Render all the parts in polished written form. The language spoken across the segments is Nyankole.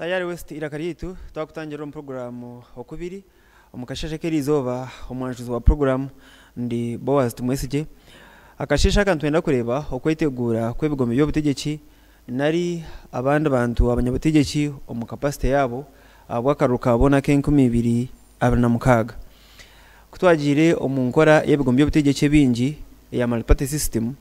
Tayari West Eiraka Ryaitu twakutangirira omu puroguraamu Okubiri omu kasheeshe k'erizooba omwanjuzi wa puroguraamu ndi Boaz Tumwesigye. Akasheeshe aka nitwenda kureeba okweteguura kw'ebigombe by'obutegyeki nari abandi bantu abanyabutegyeki omu kapasite yaabo ahabw'akaruru ka boona ak'enkumi ibiri 26. Ku twagiire omu nkora y'ebigombe by'obutegyeki ebingi eya multiparty system,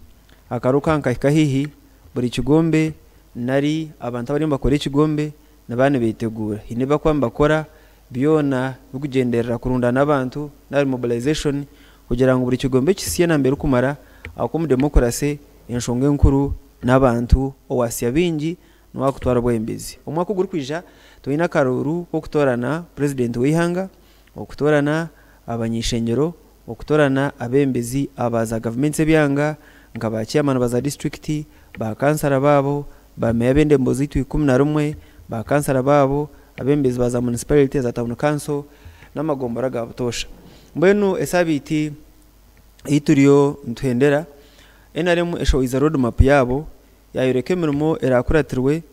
akaruka nkahika haihi buri kigombe nari abantu abariyo nibakora ekigombe nibaba nibeteguura. Haine ebi barikuba nibakora byona birikugyenderera kurundaana abantu nari mobilization kugira ngu buri kigombe kisye nambere kumara ahakuba omu democracy enshonga enkuru n'abantu owasya baingi niwe arikutwara obwebembezi. Omwaka ogurikwija twine akaruuru k'okutoorana purezidenti w'eihanga, okutoorana abany'eishengyero, okutoorana abeebembezi aba za gavumenti z'ebyanga nka ba chairman ba za disiturikiti, ba kansara baabo, ba meeya b'endembo zaitu 11, ba kansara baabo, abeebembezi ba za munisiparite, za tawuni kanso n'amagombora aga butoosha. Mbwenu esaabiiti ei turiyo nituhendera, nrm eshohoize road map yaabo Yaayoreka emirimo eraakuratirwe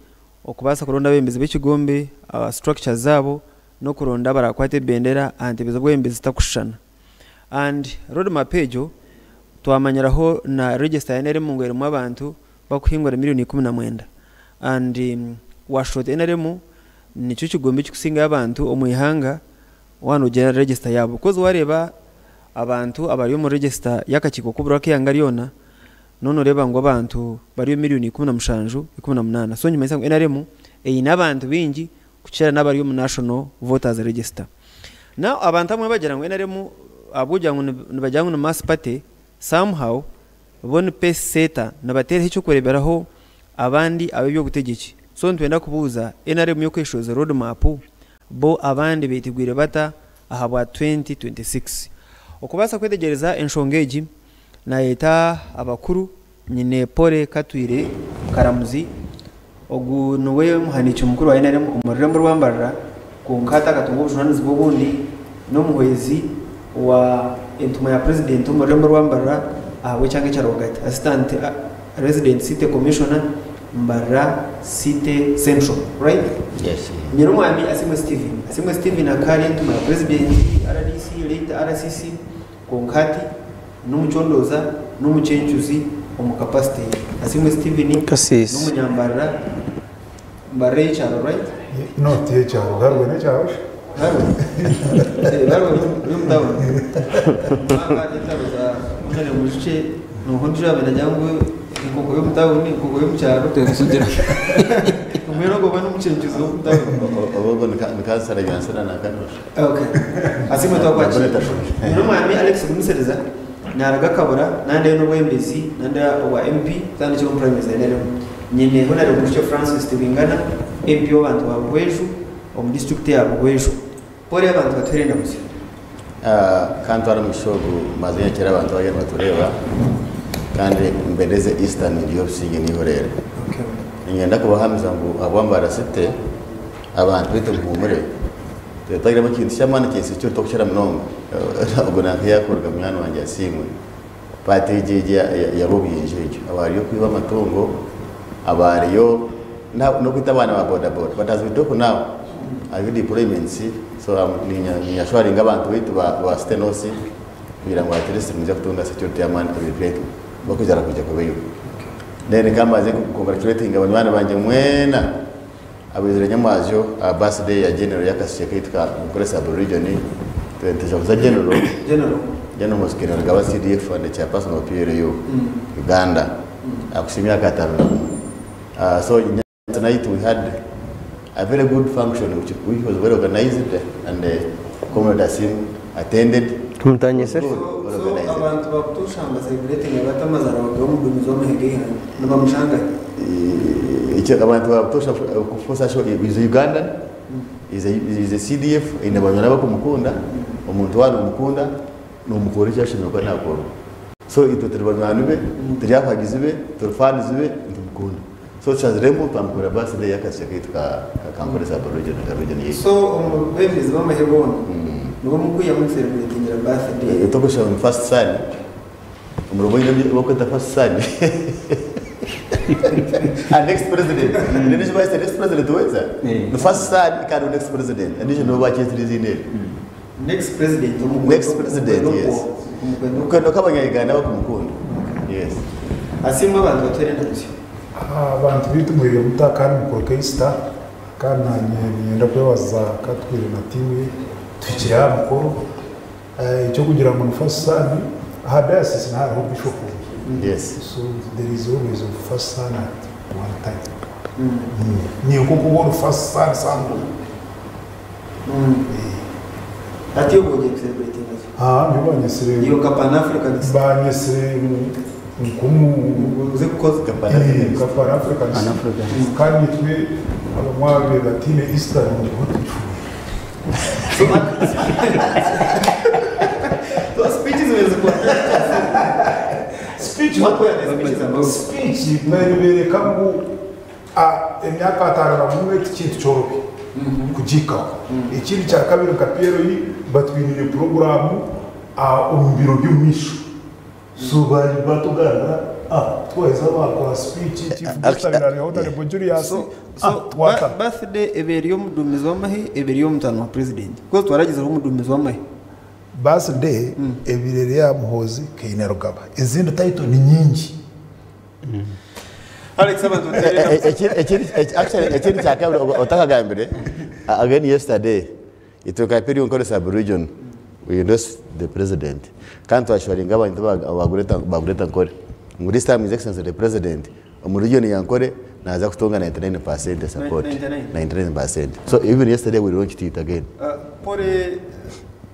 okubaasa kuronda abeebembezi b'ekigombe, structures zaabo n'okuronda abaraakwate ebendera aha ntebe z'obwebembezi zitarikushushana. And road map egyo twamanyiraho na register ya nrm ngu erimu abantu barikuhingura milioni 19. And waashusha oti nrm nikyo kigombe ekirikusingayo abantu omu ihanga waaba noogira register yaabo. Because waareeba abantu abari omu register y'akakiiko k'obururu ak'eihanga ryona, Noona oreeba ngu abantu bariyo milioni 17, 18. So nikimanyisa ngu nrm eine abantu baingi kukira n'abari omu National Voters Register. Now abantu abamwe bagira ngu nrm ahabw'okugira ngu nibagira ngu ni mass party, somehow bo ni pace setter, nibateeraho eky'okureeberaho abandi ab'eby'obutegyeki. So nitwenda kubuuza nrm yo ku eshohoize road map, bo abandi beetegwire bata ahabwa 2026? Okubaasa kwetegyereza enshonga egi, Nayeta abakuru nyine Polly Katwire Karamuzi, ogu niwe muhandiiki mukuru wa nrm omu rurembo rwa Mbarara kwonka hati akatunga obujunanizibwa obundi n'omuhwezi wa entumwa ya purezidenti omu rurembo rwa Mbarara ahabw'ekyanga ekya rwagati, Assistant Resident City Commissioner Mbarara City Central, right? Yes. Nyine omwami Asiimwe Steven. Asiimwe Steven akaba ari entumwa ya purezidenti, RDC, later RCC. Kwonka hati n'omucondooza n'omucencuzi omu capacity ye. Asiimwe Steven Kasiisi. n'omunyambarara, Mbarara ey'ekyaro right? No, ti y'ekyaro, Garwe n'ekyaro shi? Garwe? Eh, Garwe eri omu town. Omwaka entaro za Honorable Mwijukye noha ondijo yaabaire naagira ngu enkoko y'omu town, enkoko y'omu kyaro. Terikugira. Mbwenu ogwo oba n'omucencuzi w'omu town. Obwo ni kansara Byansana Nakanosha. Okay. Asiimwe twakwakira. Nyine omwami Alex Gumisiriza naruga Kabura nandi aine obwembezi nandi obwa MP kutandikira omu primaries za NRM. Nyine Honorable Mwijukye Francis Tibingana MP w'abantu ba Buhweju omu district ya Buhweju. Pole abantu batuhere endamutsyo. Kantware omugisha ogu mbanze nyakire abantu abariyo nibatureeba kandi mbereze Eastern ngire obusingye n'eihoreere. Niinyenda kubahamiza ngu ahabwa Mbarara City abantu baitu muhuumure. Twetagiremu ekintu ky'amaani kya insecurity okukira munonga ogwo nanka yakuruga munywani wangye Asiimwe part egyo egyo ya Rwobuyingi egyo haba hariyo okwiba amatungo haba hariyo n'okwita abaana ba boda boda but as we talk now hariyo deployments so ninyashuwaringa abantu baitu ba City North kugira ngu at least nimwija kutunga security y'amaani ebintu byaitu bakwija kwija kubeyo then kambanze congratulatinga banywani bangye mwena. Abaizire nyamwazyo aha birthday ya General y'akasisye kaitu ka Nkore sub region twine kuza General General Mosquera Rugaba CDF and chairperson of PLU Uganda akuhitsya emyaka 51 so tonight we had a very good function which was well organized and Comrade Asim attended. Tumutanyise. So abantu bakutuusha ngu baseleburetinga bata amazarwa g'omuduumizi w'amahe g'eihanga? Nibamushanga hi? Ekyo abantu bakutuusha of course he is a Ugandan, he is a CDF, aine banywani abakumukunda, omuntu waaba nomukunda nomukorera eki ashemereire kuba nakorwa. So itwe turi banywani be, turi abahagizi be, turi fans be, nitumukunda. So tushaziremu twamukorera birthday y'akasya kaitu ka Kankole sub region region yaitu. So omu beebembezi b'amahe boona nibo mukwihamu kusereburetingira birthday? Tokushusha ngu first son, omurimo oine ogu barikweta first son. And next president. Endiijo bayeta next president weeza. Ni first son kandi next president. Endiijo nibo bakyetsire eiziina eryo. Next president omu Next president, yes. Kwenda oku abanya-Uganda bakumukunda. Yes. Asiimwe abantu batwire endamutsyo. Abantu baitu mwiriire muta kandi mukore Easter kandi nanye niinyenda kwebaza Katwire na tiimu ye tuhikire aha mukoro. Ekyokugira ngu ni first son aha diocese niho hariho bishop omwe. Yes. So there is always a first son at one time. Ninkokuba ori first son sangwe. Hati obwo ogiye kucelebratinga ki? Ah, nyowe banyetsire Iwe nka Pan Africanist. Banyetsire nkomu Uze kukoza Nka Pan Africanist. Nka Pan Africanist. Pan Africanist. Kandi itwe abamwe ababaire bataine Easter niho tugifuuhire. So speeches wezikora. Speech What were the speeches about? Speech nibeereka ngu emyaka ataano na gumwe ti kintu kyorobi kugihikaho. Ekindi kya kabiri nka PLE batwiniire puroguraamu omu biro by'omu maisho. So baatugarura twaheza baakora speech, Chief Guest abaire ari Honourable Julius, So, so twata. Birthday eba eri y'omuduumizi w'amahe eba eri y'omutaano wa president. Because twaragizeho omuduumizi w'amahe. Birthday ebaire eri eya Muhoozi Kainerugaba. Ezindi title ni nyingi. Alex abantu bateere Actually, ekindi kya kabiri otakagambire, again yesterday, itwe nka Imperial Nkore sub-region, we endorsed the president. Kandi twashoringa abantu ba Greater Nkore. Ngu this time His Excellency the President, omu region ya Nkore, naza kutunga 99% support. 99? 99%. So even yesterday we launched it again. Pore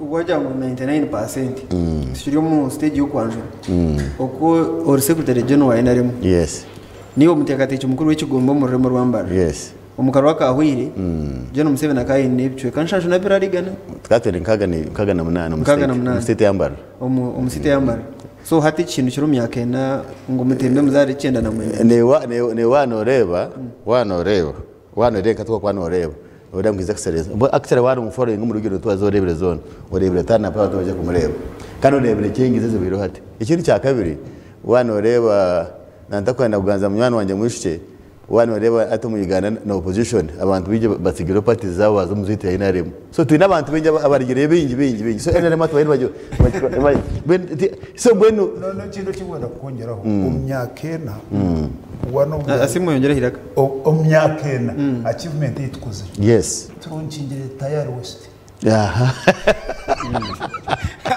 wagira ngu 99% tukiri omu stage y'okwanjura. Okwo ori secretary general wa NRM. Yes. Niiwe omuteekateeki mukuru w'ekigombe omu rurembo rwa Mbarara. Yes. Omu karuru akaahweire, Gen Museveni akaba aine ebicweka nshanju na bibiri ari igana. Tukaba twine 68 68. omu state ya Mbarara. Omu state ya Mbarara. So hati ekihindukire omu myaka ena ngu mutembe muzaare 99. Naiwe waaba nooreeba, waaba nooreeba, waaba nooreeba nka twakuba nooreeba, nooreeba ngu his excellency, mbwenu actually waaba nomufollowinga omu rugyendo twaza oreebire zoona, oreebire turn up abantu nibaija kumureeba. Kandi oreebire changes ezibaireho hati. Ekindi kya kabiri, waaba nooreeba Nantakwenda kuganza munywani wangye mwishukye, waaba noreeba hati omu Uganda na opposition abantu baingi batsigireho parties zaabo baaza omu zaitu ya nrm. So twine abantu baingi abarugireyo baingi baingi baingi. So nrm hati bariyo nibagi so mbwenu. Noneho ekindi eki ndikwenda kukwongyeraho, omu myaka ena, one of the. Asiimwe oyongyere aha iraka. Omu myaka ena, achievement ei tukozire. Yes. Turonkingire Tayari West. Aha.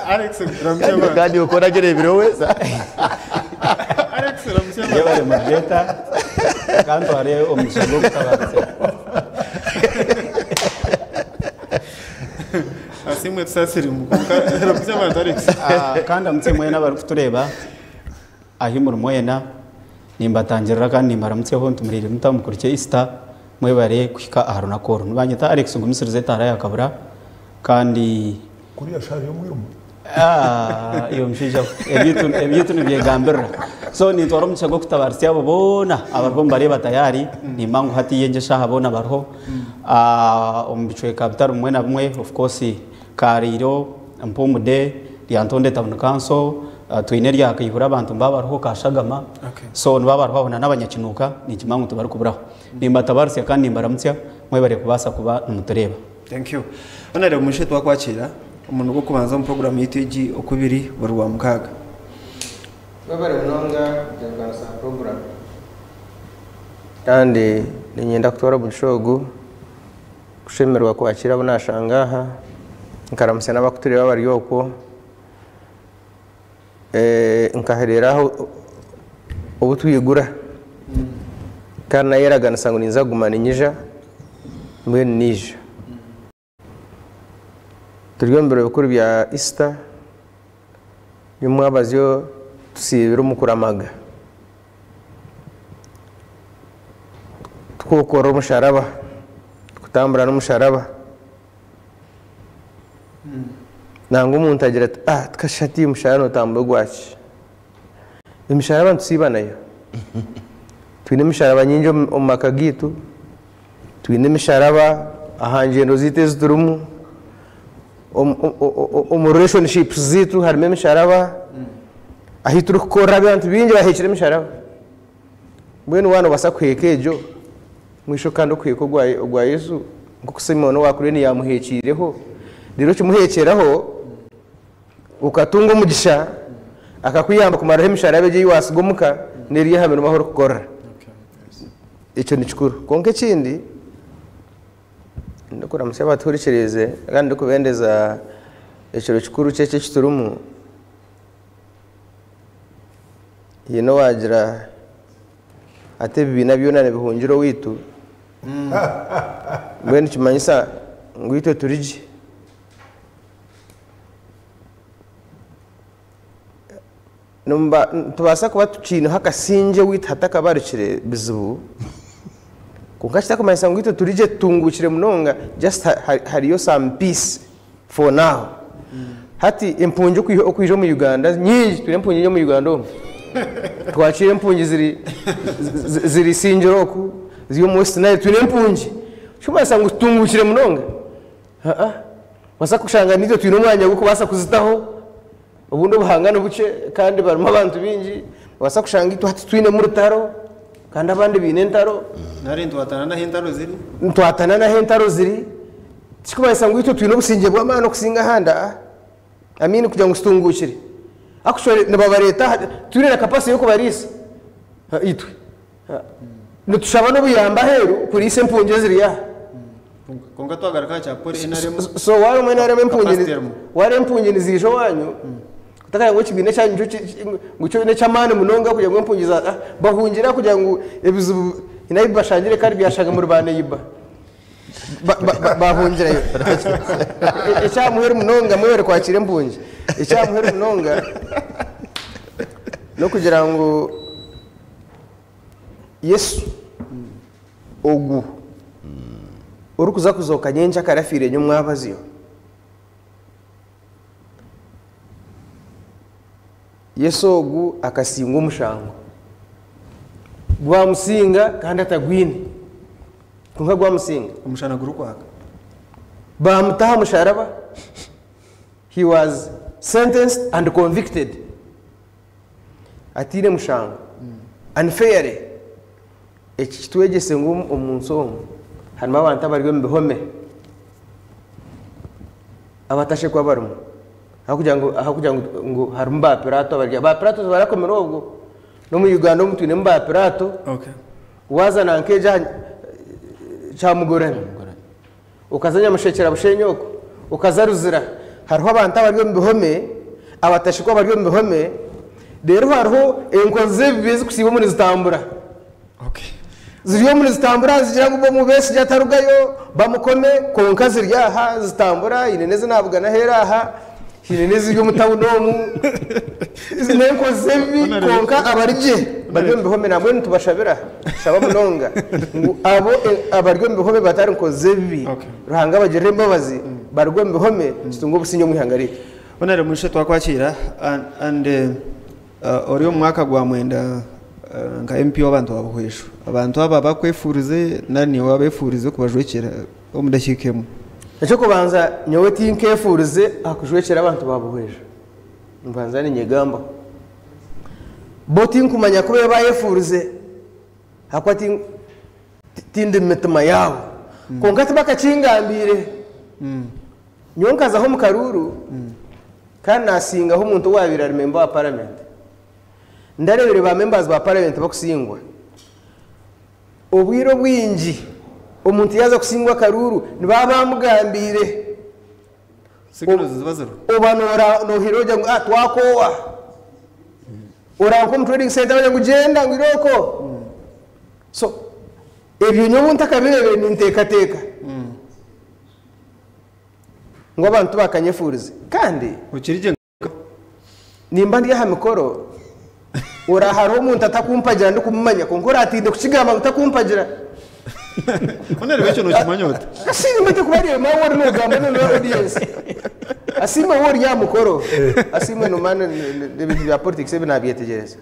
Alex ramutsya abantu. Kandi okwo oragireebireho weeza. Alex ramutsya abantu. Yebare moderator kantware omugisha gw'okutabarisya. Asiimwe tusaasire kwonka ramutsya abantu Alex. Kandi ndamutsye mwena abarikutureeba ahi muri mwena nimbatangirira kandi nimbaramutsyaho nti muriire muta mukurikye Easter Mwebare kuhika aha runaku oru. Nibanyeta Alex Ngumisiriza etaara ya Kabura kandi. Kuriya shaaha y'omwirima. Aah iwe mushaija we ebyaitu ebyaitu nibyegambirira. So nintwara omugisha gw'okutabaaritsya abo boona abariho nibareeba tayari nimba ngu hatiiya egi eshaaha boona bariho omu bicweka bitari bimwe na bimwe of course Kariiro, Mpumude, Lyantonde Town Council, Twine erya Kaihura abantu nibaba bariho Kashagama so nibaba bariho aho na n'abanyakinuuka ninkimanya ngu tibarikuburaho. Nimbatabarutsya kandi nimbaramutsya, mwebare kubaasa kuba nimutureeba. Thank you. Honourable Mugisha twakwakiira omurundi gw'okubanza omu puroguraamu yaitu egi oku biri buri Rwamukaaga. Mwebare munonga kutebeekanisa puroguraamu. Kandi niinyenda kutwara omugisha ogu kushemererwa kwakiira abu naashanga aha, nkaramutsya n'abarikutureeba abari okwo. Nkahereera aho obu twigura kandi nayeraganisa ngu ninza kuguma niinyija mbwenu naija. Turi omu biro bikuru bya Easter nyomwabazyo tusiibire omu kuramaga tukwokorera omusharaba tukutambura n'omusharaba. Nangwa omuntu agira ati, Ah, tikashusha hati omusharaba nootambura ogwaki? Emisharaba nitusiiba nayo. Twine emisharaba nyingi omu maka gaitu, twine emisharaba aha ngyendo zaitu ezi turimu, omu relationships zaitu harimu emisharaba, ahu turikukorera abantu baingi baheekire emisharaba. Mbwenu waaba noobaasa kuheeka egyo, mwisho kandi okuheeka ogwa Yesu, nk'oku Simooni owa Kureeni yaamuheekiireho, reero okimuheekyeraho, okatunga omugisha, akakuyamba kumaraho emisharaba egyo ei waatsiga omuka, n'eri aha mirimo ahu orikukorera. Ekyo ni kikuru. Kwonka ekindi, ndikuramutsya abatuhurikiriize kandi ndikubendeza ekiro kikuru ky'eki eki turimu, haine owaagira ati ebibiina byona nibihungira owaitu, mbwenu nikimanyisa ngu itwe turi gye. Nitubaasa kuba tukiineho akasingye owaitu hatakabarukire bizibu, kwonka kitarikumanyisa ngu itwe turi gye tutunguukire munonga, just hariyo some peace for now. Hati empungi okwija omu Uganda nyingi, twine empungi nyingi omu Uganda omu. Twakiira empungi ziri ziri Isingiro oku, ziri omu West Nile, twine empungi. Tikirikumanyisa ngu tutunguukire munonga, aa, nobaasa kushanga naitwe twine omwanya gw'okubaasa kuzitaho. Obundi obuhanga ni bukye kandi barimu abantu baingi, nobaasa kushanga itwe hati twinemu orutaro kandi abandi baine entaro. Nari nitwatana n'ahu entaro ziri. Nitwatana n'ahu entaro ziri. Tikirikumanyisa ngu itwe twine obusingye bw'amaani okusinga ahandi, aa. I mean kugira ngu tutunguukire. Actually nibabareeta aha, twine na capacity y'okubariisa itwe. Nitushaba n'obuyambi aheeru kuriisa empungi eziri aha. Kwonka twagaruka aha kya Pole NRM. So waaba NRM empungi waaba empungi niziija owaanyu, otakagira ngu ekibiina ekyanyu nikyo ngu kyo n'eky'amaani munonga kugira ngu empungi za bahungira kugira ngu ebizibu haine ahu bibashangire kandi byashanga muri ba neyiba. Bahungirayo. Ekya muheru munonga mwebare kwakiira empungi. Ekya muheru munonga n'okugira ngu Yesu ogu orikuza kuzooka nyencakare afiire nyomwabazyo. Yesu ogu akasingwa omushango. Gwamusinga kandi atagwine. Kwonka gwamusinga. Omushana gurikwaka. Baamuta aha musharaba. He was sentenced and convicted. Ataine mushango. Unfairly. Eki kitwegyese ngu omu nsi omu harimu abantu abari omu bihome abatashekwa barimu. Ahabw'okugira ngu ahabw'okugira ngu ngu harimu ba Piraato abari ba Piraato tibarakomire obwo. N'omu Uganda omu twinemu ba Piraato. Okay. Waaza na nk'egyo aha Kyamugorani, okaza Nyamushekyera Bushenyi okwo, okaza Ruzira, hariho abantu abari omu bihome, abatashekwa abari omu bihome, reero hariho enkozi z'ebibi ezirikusiiba omu nizitambura. Okay. Ziri omu nizitambura nizigira ngu omu Besigye atarugayo bamukome kwonka ziri aha nizitambura haine n'ezi naabugana aheeru aha haine n'eziri omu tawuni omu n'enkozi z'ebibi kwonka abari gye bari omu bihome nambwenu nitubashabira tushaba munonga ngu abo abari omu bihome batari nkozi z'ebibi Ruhanga abagirire embabazi baruge omu bihome tutunge obusingye omu ihanga ryaitu. Honourable Mwisho twakwakiira and Ori omu mwaka gwa mwenda nka MP w'abantu ba Buhweju. Abantu aba bakwefuurize nari niiwe wabeefuurize kubajwekyera omu dakiika emwe? Eky'okubanza nyowe tinkeefuurize aha kujwekyera abantu ba Buhweju. Mbanza ninyegambaho. Bo tinkumanya ku baabaire bayefuurize ahakuba tindi mu mitima yaabo. Kwonka tibakakingambiire. Nyowe nkazaho omu karuuru kandi naasingaho omuntu owaabaire ari memba wa paramenti. Ndareebire ba members ba paramenti bakusingwa. Obwire obwingi omuntu yaaza kusingwa akaruuru nibaba baamugambiire. Signals ziba ziriho. Oba noohurira ogira ngu ah twakoowa. Oraba nk'omu trading centre bagira ngu gyenda ngu irooko. So ebyo nyowe obu ntakabireebire ninteekateeka. Ngu abantu tibakanyefurize. Kandi Okiri gye nka. Nimba ndi aha mikoro, ora hariho omuntu atakumpagira ndikumumanya kwonka oratiine kukigamba ngu takumpagira. Honourable ekyo nokimanya ota? Asiimwe tikubareeba nawe ori nogamba na audience. Asiimwe waaba ori aha mukoro, asiimwe nomanya ebintu bya politics ebi nabyetegyereza.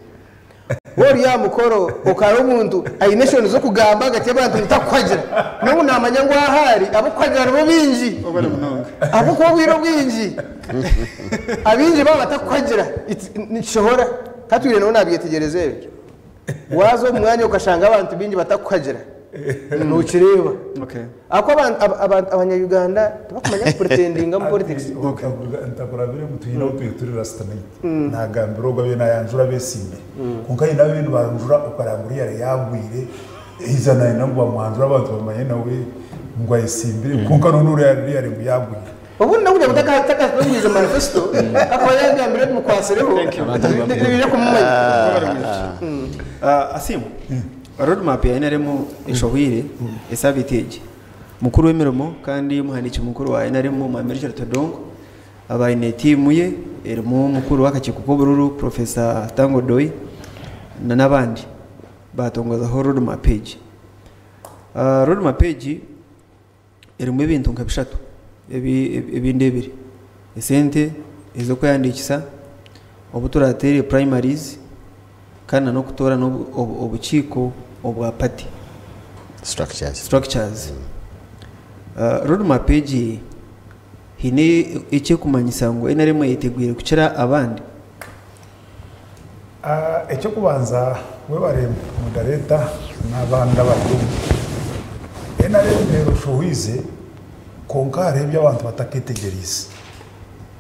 Waaba ori aha mukoro okaba omuntu aine enshoni z'okugamba ahagati y'abantu ngu takukuhagira, n'obu naamanya ngu ahu ari ab'okukuhagira nibo baingi. Ahabw'okuba obwire obwingi abaingi baaba batakukuhagira nikishohora. Ka twine nawe naabyetegyereza ebyo. Waaza omu mwanya okashanga abantu baingi batakuhagira, nokireeba. Ahakuba abantu abanya-Uganda tibakumanya kupretendinga omu politics. Ntakurabire ngu twine ahu twine turi last night, nagambira ogwo abaire nayanjura abesimbire. Kwonka haine ababaire nibanjura okareba ngu oriya yagwire, haija nayenda ngu bamwanjure abantu bamanye nawe ngu ayesimbire kwonka noona oriya really ngu yagwire. Obundi n'okugira ngu takatungwize manifesto, akuba yagambire ebimukwatsireho, nibaija kumumanya. Asiimwe, road map ya nrm eshohweire esabiiti egi. Mukuru w'emirimo kandi omuhandiiki mukuru wa nrm Mwami Richard Todongo aba aine tiimu ye erimu omukuru w'akakiiko k'oburuuru Professor Tanga Odoi n'abandi baatongozaho road map egi. Road map egi erimu ebintu nka bishatu ebi ndeebire, esente ez'okwehandiikisa, obu turaateere primaries kandi n'okutoorana obukiiko obwa party structures. Road map egi haine eki erikumanyisa ngu NRM eyetegwire kukira abandi? Eky'okubanza webare moderator n'abandi abari omu. NRM neerushohwize kwonka hariho ebi abantu bataketegyereize.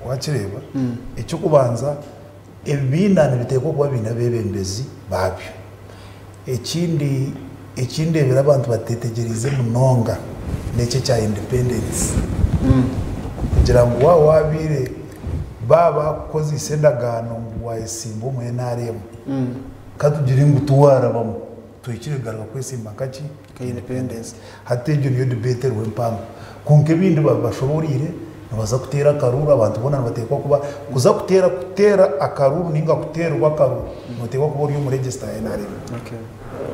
Wakireeba? Eky'okubanza ebibiina nibiteekwa kuba biine abeebembezi baabyo. Ekindi eki ndeebire abantu bateetegyereize munonga n'eki ekya independence. Kugira ngu waaba waabaire baaba bakukozeise endagaano ngu waayesimba omu nrm, ka tugire ngu tiwaarabamu, tohikire kugaruka kwesimba nka ki? Nka independence. Hati egyo niyo debate eriho empango. Kwonka ebindi babashoboreire, nibaza kuteera akaruuru, abantu boona nibateekwa kuba, kuza kuteera kuteera akaruuru nainga kuteerwa akaruuru, nooteekwa kuba ori omu register ya nrm.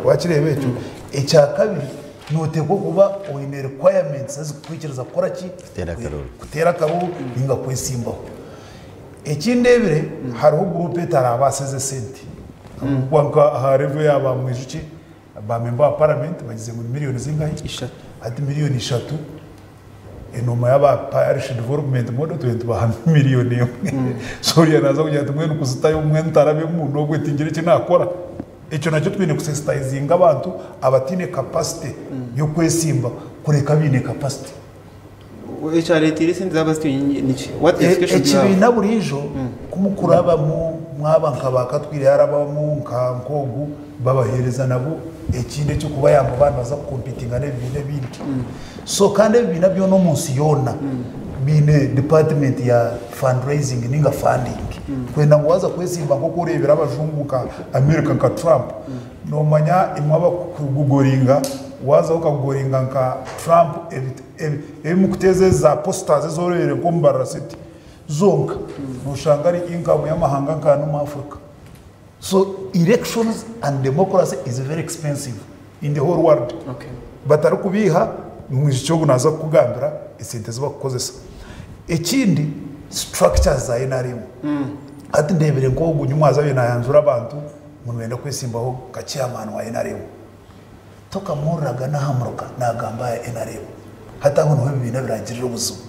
Wakireeba ekyo? Ekyakabiri, nooteekwa kuba oine requirements ezikukwikiriza kukora ki? Kuteera akaruuru. Kuteera akaruuru nainga kwesimbaho. Eki ndeebire, hariho guruupu etarabaasa ez'esente. Ahabw'okuba nka aha level ya ba Mwijukye, Ba member wa parliament bagize ngu ni million zingahi? Ishatu. Hati million ishatu enoma yaba parish development model twine tubaha million emwe. So oriya naza kugira ati mbwenu kuzitayo mbwenu ntarabemu nobwe tingire eki nakora. Ekyo nakyo twine ku sensitizinga abantu abataine capacity yokwesimba kureka abaine capacity. Ekyareteire esente zaaba zityo nyingi niki? What justification do you have? Ekibiina buriijo ku mukurabamu mwaba nka ba Katwire harabamu nka nk'ogu babaheereza nabo ekindi eky'okubayamba baaba nibaza kukompitinga n'ebibiina ebindi. So kandi ebibiina byona omu nsi yoona biine department ya fundraising ninga funding. Kwenda ngu waaza kwesimba nk'oku oreebire abajungu nka America nka Trump, noomanya imwe abakugugoringa waazaho okagugoringa nka Trump Ebi mukuteeza ezi za posters ezi oreebire nk'omu Mbarara City zonka noshanga ari income y'amahanga nka ana omu Africa. So elections and democracy is very expensive in the whole world. Batarikubiiha omwishiki ogu naaza kukugambira esente ezi bakukozesa. Ekindi structures za nrm. Hati ndeebire nk'ogu Nyimwaza abaire nayanjura abantu ngu nibenda kwesimbaho nka chairman wa nrm. Tokamuhuriraga n'aha muruka naagamba aha nrm. Hati aho niho ebibiina biragirira obuzibu.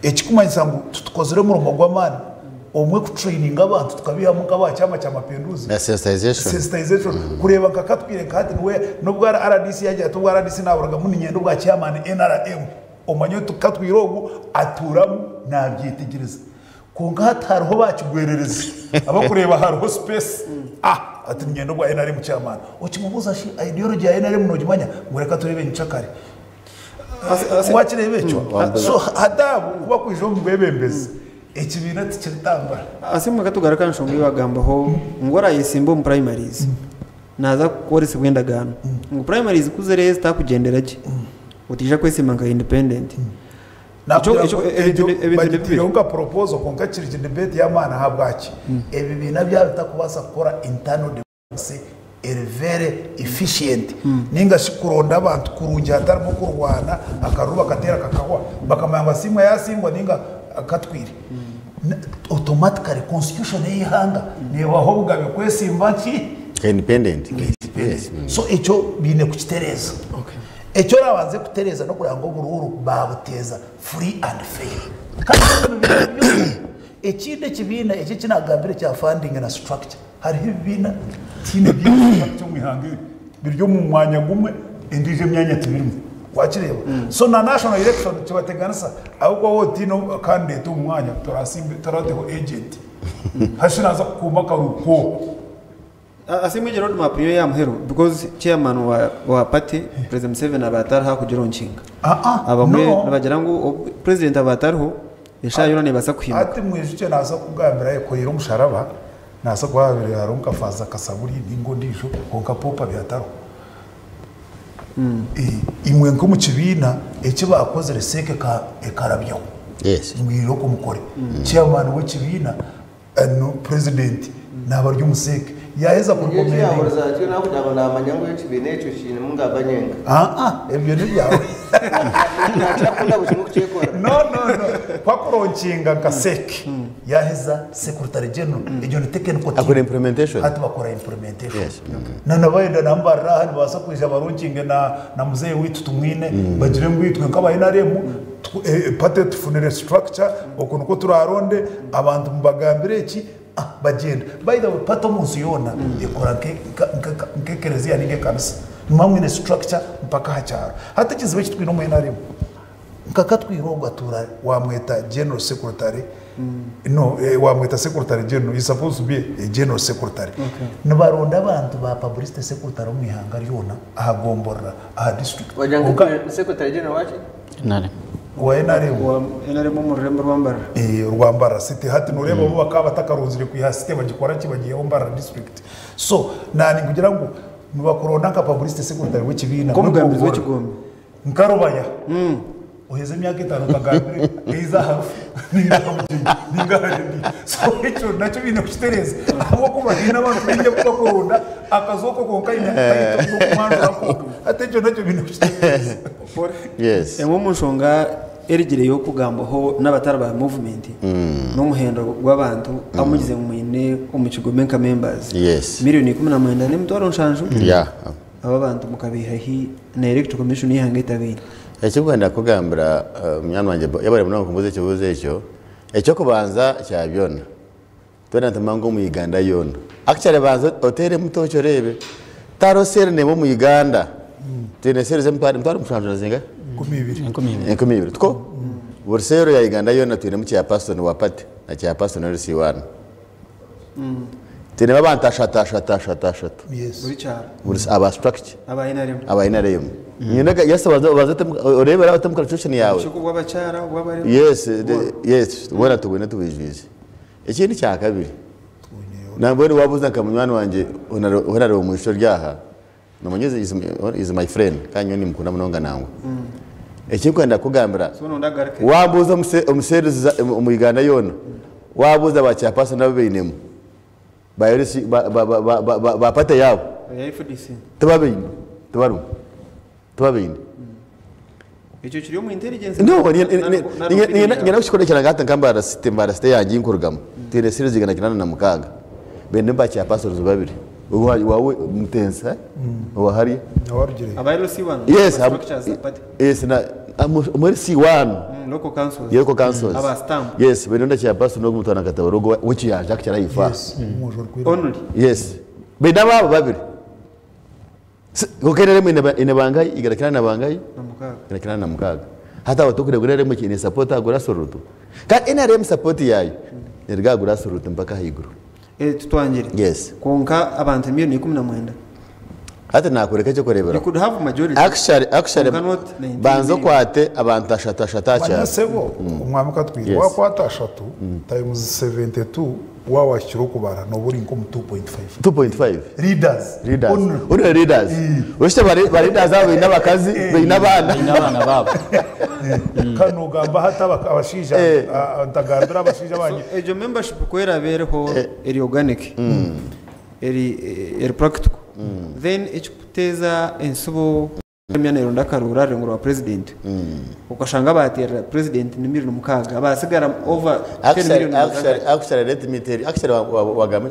Ekikumanyisa ngu titukozire omurimo gw'amaani obumwe kutureyininga abantu tukabiihamu nk'aba Chama Cha Mapinduzi. Na sensitization. Sensitization. Kureeba nka Katwire nka hati niwe n'obu rdc yagira ati obwa rdc naaburugamu niinyenda obwa chairman nrm. Omanye oti Katwire ogu atuuramu naabyetegyereza. Kwonka hati hariho bakigwererezi abakureeba hariho space ah ati niinyenda obwa nrm chairman. Okimubuuza shi ideology ya nrm nogimanya? Ngu reka tureebe nyikyakare. Wakireeba ekyo? So hati abo ku bakwija omu bwebembezi ekibiina tikiritambura. Asimwe katugaruke aha nshonga ei wagambaho ngu orayesimba omu primaries naaza kworesibwa endagaano ngu primaries ku ziriyo zitakugyendera gye otaija kwesimba nka independent. Nakugira ngu egyo bagitaireho nka proposal kwonka kiri debate y'amaani ahabwaki ebibiina byaba bitakubaasa kukora internal democracy eri very efficient ninga shi kuronda abantu kurungi hatarimu kurwana akaruru bakateera kakahwa bakamanya ngu Asiimwe yasingwa ninga Katwire. Automatically constitution ey'eihanga neebaha obugabe kwesimba nki? Independent. Yes. So ekyo baine kukitereeza. Eki oraabanze kutereeza n'okureeba ngu oburuuru baabuteeza free and fair. Kandi omu bibiina byona, ekindi ekibiina eki eki naagambire ekya funding na structure. Hariho ebibiina tihaine bingi omu ihanga eri biri omu mwanya gumwe endiijo emyanya tibirimu. Wakireeba? So na national election kibateganisa ahabw'okuba waaba otaine candidate omu mwanya torasimbe torateho agent. Hashi naaza kukuuma akaruru kooku. Asiimwe egyo road map niyo yamuheru because chairman wa, wa party President Museveni aba atariho akugironkinga. Ah-ah, Abamwe no. nibagira ngu obu president aba atariho eshaaha yoona nebaasa kuhinduka. Hati mwijukye naaza kukugambira ayekoreire omusharaba Naasa kuba haabaire hariho nka Faaza Kasaburi nainga ondiijo, kwonka Poopa abaire atariho. Imwe nk'omu kibiina, eki baakozire seeka ekarabyaho ngu irooko mukore. Chairman w'ekibiina, President naaba ari omu seeka. Yaaheza Nyowe eki kurekomendinga. yaahuriza atyo nakugira ngu naamanya ngu ekibiina ekyo kiinemu ngamba nyenka. Aa, ebyo n'ebyawe. Nakira kukunda buri kimwe kukyekorera. No, no, no. Ku akuronkinga nka seeka, Yaheza secretary general egyo ni technical team. Akora implementation. Hati bakora implementation. Yes. Na nabayenda nambarira aha nibabaasa kwija baronkinge na na muzeeyi waitu Tumwine bagire ngu itwe nk'aba NRM tu- eh, party tufunire structure oku nikwo turaronde abantu mubagambire eki ah, bagyenda. By the way party omu nsi yoona ekora nke- nka- nka- nk'ekereziya ninga ekanisa. Nimuba mwine structure mpaka aha kyaro. Hati ekizibu eki twine omu NRM Nka Katwire ogwo atuura wamweta general secretary no wamweta secretary general he's supposed to be a general secretary nibaronda abantu ba publicity secretary omu ihanga ryona aha gomborora aha district Wagira ngu Kwonka secretary general waki? NRM. wa NRM Wa NRM omu rurembo rwa Mbarara. Rwa Mbarara city hati noreeba bo bakaba batakaronzire kwiha city bagikora ki bagiihaho Mbarara district so naninkugira ngu nibakuronda nka publicity secretary w'ekibiina Nk'omugambirizi w'ekigombe. Nka Rubaya oheze emyaka etaano otagambire eiza aha rufu ninga aha bugyenyi ninga aha rediyo. So ekyo nakyo baine kukitereeza ahabw'okuba haine abantu baingi abu bakuronda akazooka konka aine title y'okumwanjura kwonka. Hati ekyo nakyo baine kukitereeza. Yes. Emwe omu nshonga erigireyo kugambwaho n'abatari ba movement n'omuhendo gw'abantu abu mugize ngu mwine omu kigombe nka members. Yes. Milioni 19,700. Yeah. Aba abantu mukabaiha hi na Electoral Commission y'eihanga etabaine? Ekinkwenda kukugambira munywani wangye yebare munonga kumbuuza ekibuuzo ekyo, eky'okubanza kya byona, twena nitumanya ngu omu Uganda yoona, actually banza oteeremu tooki oreebe, tihariho seeri n'emwe omu Uganda, twine seeri z'emitwaro emitwaro mushanju na zingahi? 20,000. 20,000. 20,000 tikwo? Buri seeri ya Uganda yoona twinemu chairperson wa party na chairperson wa LC one. Twinemu abantu ashatu ashatu ashatu ashatu. Yes. Buri kyaro. Buri aba structure. Aba NRM. Aba NRM. Nyine yes obanze obanze otemu oreebe oraba otemu calculation yaawe. Obukiiko bw'abakyara, obw'abarema. Yes, yes boona tubwine tubwijwize. Ekindi kya kabiri, nambwenu waabuuza nka munywani wangye honarebo omwishiki ori aha, nomanya is my friend kandi nyowe nimukunda munonga nangwa. Ekinkwenda kukugambira, So noyenda agaruke. waabuuza omu omu Uganda yoona, waabuuza ba chairperson abu bainemu, Ba LC ba ba ba ba ba ba party yaabo Eya FDC. tibabaine, tibarimu, tibabaine. Ekyo kiri omu intelligence No, nari opinion nyenda yaawe? kukikorekyera nka hati nka Mbarara City, Mbarara City eyangye ei nkurugamu, twine series 906, bainemu ba chairpersons babiri, owa waawe Mutensa owa hariya. Owarugireyo. Aba LC one? Yes, Aba structures za party? yes, na omu LC one. Local councils. Local councils. Aba stamp. Yes, baine na chairperson ogwo Mutwana Katabaro ogwo w'ekiyanja akukira ahaifo aha. Yes, omwojo orikwiragura. Only. Yes. Baine abaabo babiri. Kwonka NRM eine bangahi? 96. Na mukaaga. 86. Hati aho tokureeba ngu NRM eine support aha grassroot. Kandi NRM support yaayo neruga aha grassroot mpaka ahaiguru. Tutwangire. Yes. Kwonka abantu emiliyoni 19. Hati naakworeka You eky'okureeberaho. could have majority. Actually, actually, Kwonka not 19 banza million. okwate abantu ashatu ashatu aha Manya kyaro. sebo, omwami Katwire, Yes. wakwata ashatu times 72 waaba wahikire okubara nooba ori nk'omu 2.5. 2.5. Leaders. Leaders. Only. Only leaders. Oshusha ba ba leaders abo baine abakazi, baine abaana. Baine abaana baabo. Kandi noogamba hati abashaija, ntagambira abashaija abanye. So, egyo membership ku eraabe eriho eri organic, eri eri practical, then ekikuteeza entsibo emya neronda akaruuru aha rurengo rwa president, okashanga abateerera president ni milioni mukaaga, abasigara over 10 Actually, million actually, actually, let me tell you, actually, wagamba,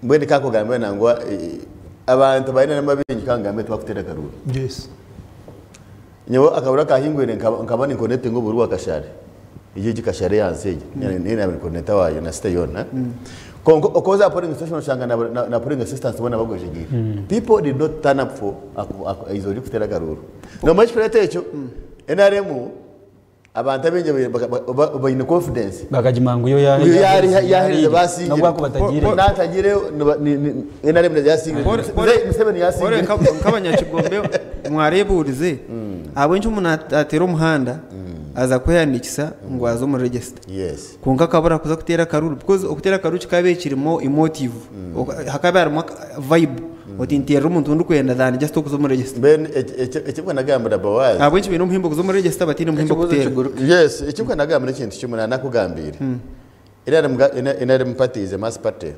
mbwenu kakugambira nangwa abantu baine namba bingi kangambe tibakuteera akaruuru. Yes. Nyowe akaruuru akahingwire nkaba ninkonetinga oburuuru bwa Kashari. Egyo egi kashare eyansi egi niyo naabaire coordinator waayo na site yoona. Kwonka oku oza aha polling station oshanga na polling assistants boona bagwejegyeire. People did not turn up for eizooba ry'okuteera akaruuru. Noomanya ekikureeta ekyo? NRM abantu abaingi baine confidence. Bakagima ngu yo Yo yaaherize baasingire. N'obu bakuba batagiire. Naatagiireyo NRM yaasingire. Museveni yaasingire. Nk'abanyakigombe mwareebuurize ahabw'enki omuntu ateera omuhanda aza kwehandiikisa ngu aze omu register kwonka akabura kuza kuteera akaruru, because okuteera akaruru kikaba kirimu emotive, hakaba harimu vibe oti nteerera omuntu ou ndikwenda than just okuza omu register. Mbwenu eki nagambira Boaz. Ahabw'enki baine omuhimbo kuza omu register bataine omuhimbo Ekibuuzo kuteera? kiguruke. Yes, eki nagambira ekintu kimwe nanakugambiire. NRM party is a mass party.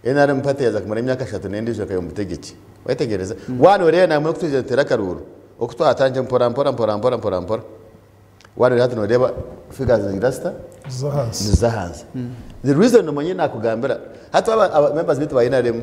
NRM party yaza kumara emyaka 3 n'endiijo ekaba omu butegyeki. Wayetegereza? Waaba nooreeba namwe oku twizire nituteera akaruuru, oku twatandikire mpora mpora mpora mpora mpora mpora. Waaba nooreeba hati nooreeba figures nizigira zita? Z'ahansi. Niziza ahansi. The reason omanye nakugambira, hati aba members baitu ba NRM,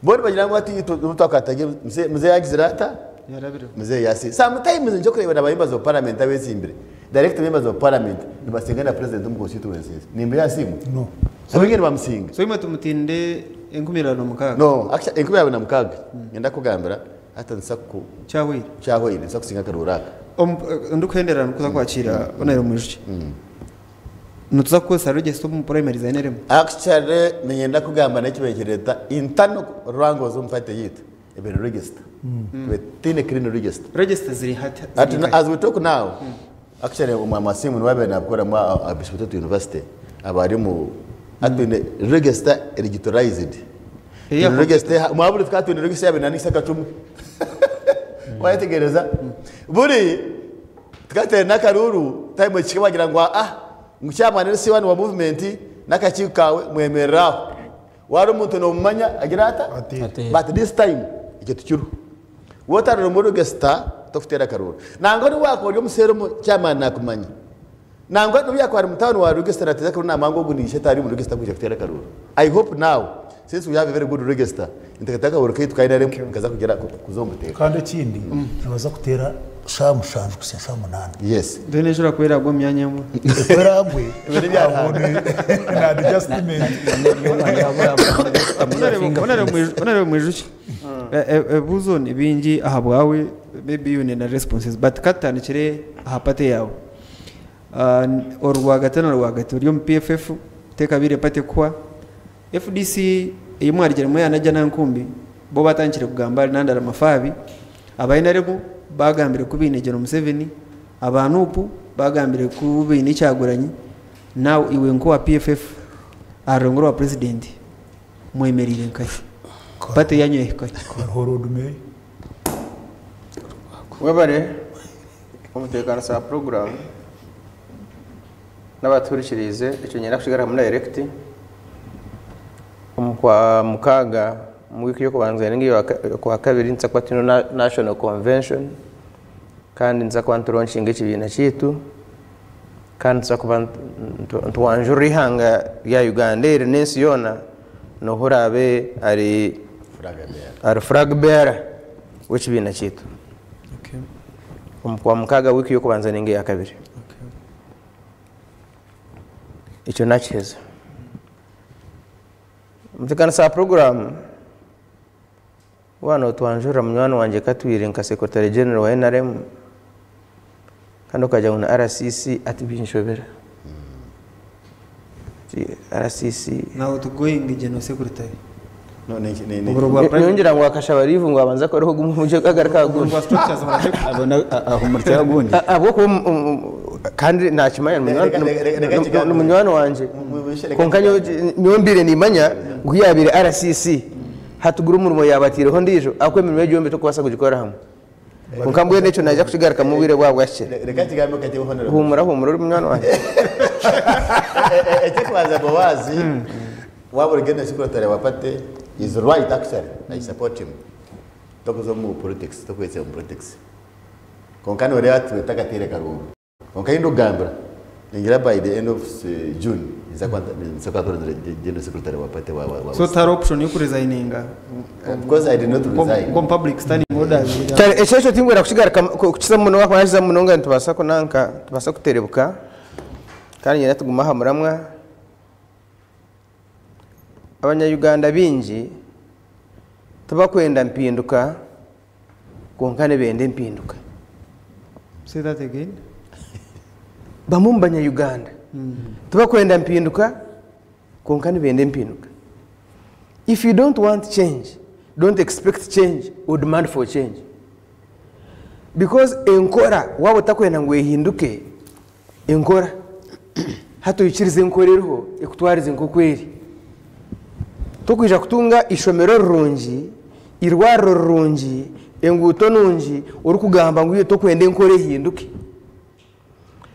bo nibagira ngu hati itwe obu twakatagire mzee yagizire ata? Yarabireho. Mzee yasi. Sometimes nikyo kureeba na ba members of parliament abetsimbire, direct members of parliament nibasinga na president omu constituencies. Nimbeera siimwe? No. Abaingi nibamusinga. So imwe tumutinde 2006? No, actually 2006 ngenda kugambira hati nsa ku Kyahweire. Kyahweire nsa kusinga akaruuru aka. Ndikuhendera nikuza kwakira Honorable Mwijukye. Nituza kukozesa register omu primaries za NRM? Actually niinyenda kugamba n'ekibaire nikireeta internal wrangles omu party yaitu ebaire register. Tihaine clean register. Register ziri hati Ati ziri nkahi? As we talk now, actually Omwami niwe abaire nabikoramu aha Bishop Toto University aba ari omu hati twine register digitalized. Eya Twine register mwaburi tukaba twine register yabaire nanikisa akacumu. Wayetegereza? Buri tukateera n'akaruuru time ekihika bagira ngu ah ngu chairman LC1 wa movement n'akakiiko kaawe mwemerere aho. Waaba omuntu noomumanya agira ata? Ateere. Ateere. But this time ekyo tikiriho. Waaba otari omu register tokuteera akaruuru. Nangwa n'obu waakuba ori omuseeri omu chairman naakumanya. Nangwa n'obu yaakuba ari mutaano wa register naateeza akaruuru naamanya ngu ogu niishe tari omu register kwija kuteera akaruuru. I hope now since we have a very good register nituteeka akaruuru kaitu ka NRM nikaza kugira kuza omu buteeka. Kandi ekindi nibaza kuteera shaaha 7 kuhitsya shaaha 8. Yes. Then ejo erakuba eragwa omu myanya emwe. Eku eragwe Ebyo n'ebyarahanga. na adjustment. Honorable Mwijukye, ebibuuzo ni bingi aha bwawe, maybe you need responses, but katutandikire aha party yaawe. Orwagati na rwagati ori omu PFF tekabiire party kuhwa. FDC ei mwarugiremu ya Najja Nankumbi bo batandikire kugamba ahari Nandala Mafabi, aba NRM bagambire ku baine General Museveni, aba NUP bagambire ku baine Kyagulanyi. Now iwe nk'owa PFF aha rurengo rwa president mwemereire nkahi? Party yanyu yahikahi? Hariho road mayor. Webare omuteekanisa wa puroguraamu n'abatuhurikiriize ekyo niinyenda kukigarukamu direct omu kwa mukaaga omu wiiki y'okubanza ninga ey'okwa kabiri nituza kuba twine national convention kandi nituza kuba nituronkinga ekibiina kyaitu kandi nituza kuba nituwanjurira eihanga rya Uganda eri n'ensi yoona n'ohu oraabe ari Flag bearer. Ari flag bearer w'ekibiina kyaitu. Omu kwa mukaaga wiiki y'okubanza ninga eya kabiri. Ekyo nakiheza. Omuteekanisa wa puroguraamu waaba nootwanjurira munywani wangye Katwire nka Secretary General wa NRM kandi okagira ngu na RCC ati binshobera. Ati RCC Na outgoing General Secretary. No, ni Oburo bwa prime. Nyongyera ngu akashaba leave ngu abanze akoreho gumwe omugye agaruke aha gundi. Oburo bwa structures barate Abona ahumurikira gundi. Ahabw'okuba kandi nakimanya ni Reka, reka, reka, reka kigambo. ni munywani wangye. Reka Kwonka nyowe mbaire nimanya ngu ku yaabaire RCC hati guri omurimo yaabataireho ondiijo ahabw'okuba emirimo egi yombi tokubaasa kugikora hamwe. Kwonka mbwenu ekyo naija kukigarukamu obwire bwaba bwahikire. Reka kigambo kati honorable. Huumura huumura ori munywani wangye. Ekyekubanza Boaz, waaba ori general secretary wa party is right actually, I support him. Tokuza omu politics, tokwetsya omu politics. Kwonka nooreeba twete akateere karungi. Kwonka ahi ndikugambira, ningira by the end of June, ninza kuba ntorenzire general secretary wa party wa So tari option y'okuresigninga? Of course I did not resign. Nko public standing orders. Kyare, ekyo ekyo tingwera kukigaruka kukizamu munonga, kuba nakizamu munonga nitubaasa kunanka, nitubaasa kuterebuka. Kandi nyenda tugume aha muramwa. Abanya-Uganda baingi tibakwenda mpinduka kwonka nibenda empinduka. Say that again. Bamwe omu banya-Uganda tibakwenda mpinduka kwonka nibenda empinduka. If you don't want change, don't expect change or demand for change. Because enkora waaba otakwenda ngu ehinduke, enkora hati oikirize enkora eriho ekutwarize nk'oku eri. Tokwija kutunga ishomero rirungi, irwariro rirungi, enguuto nungi orikugamba ngu iwe tokwenda enkora ehinduke.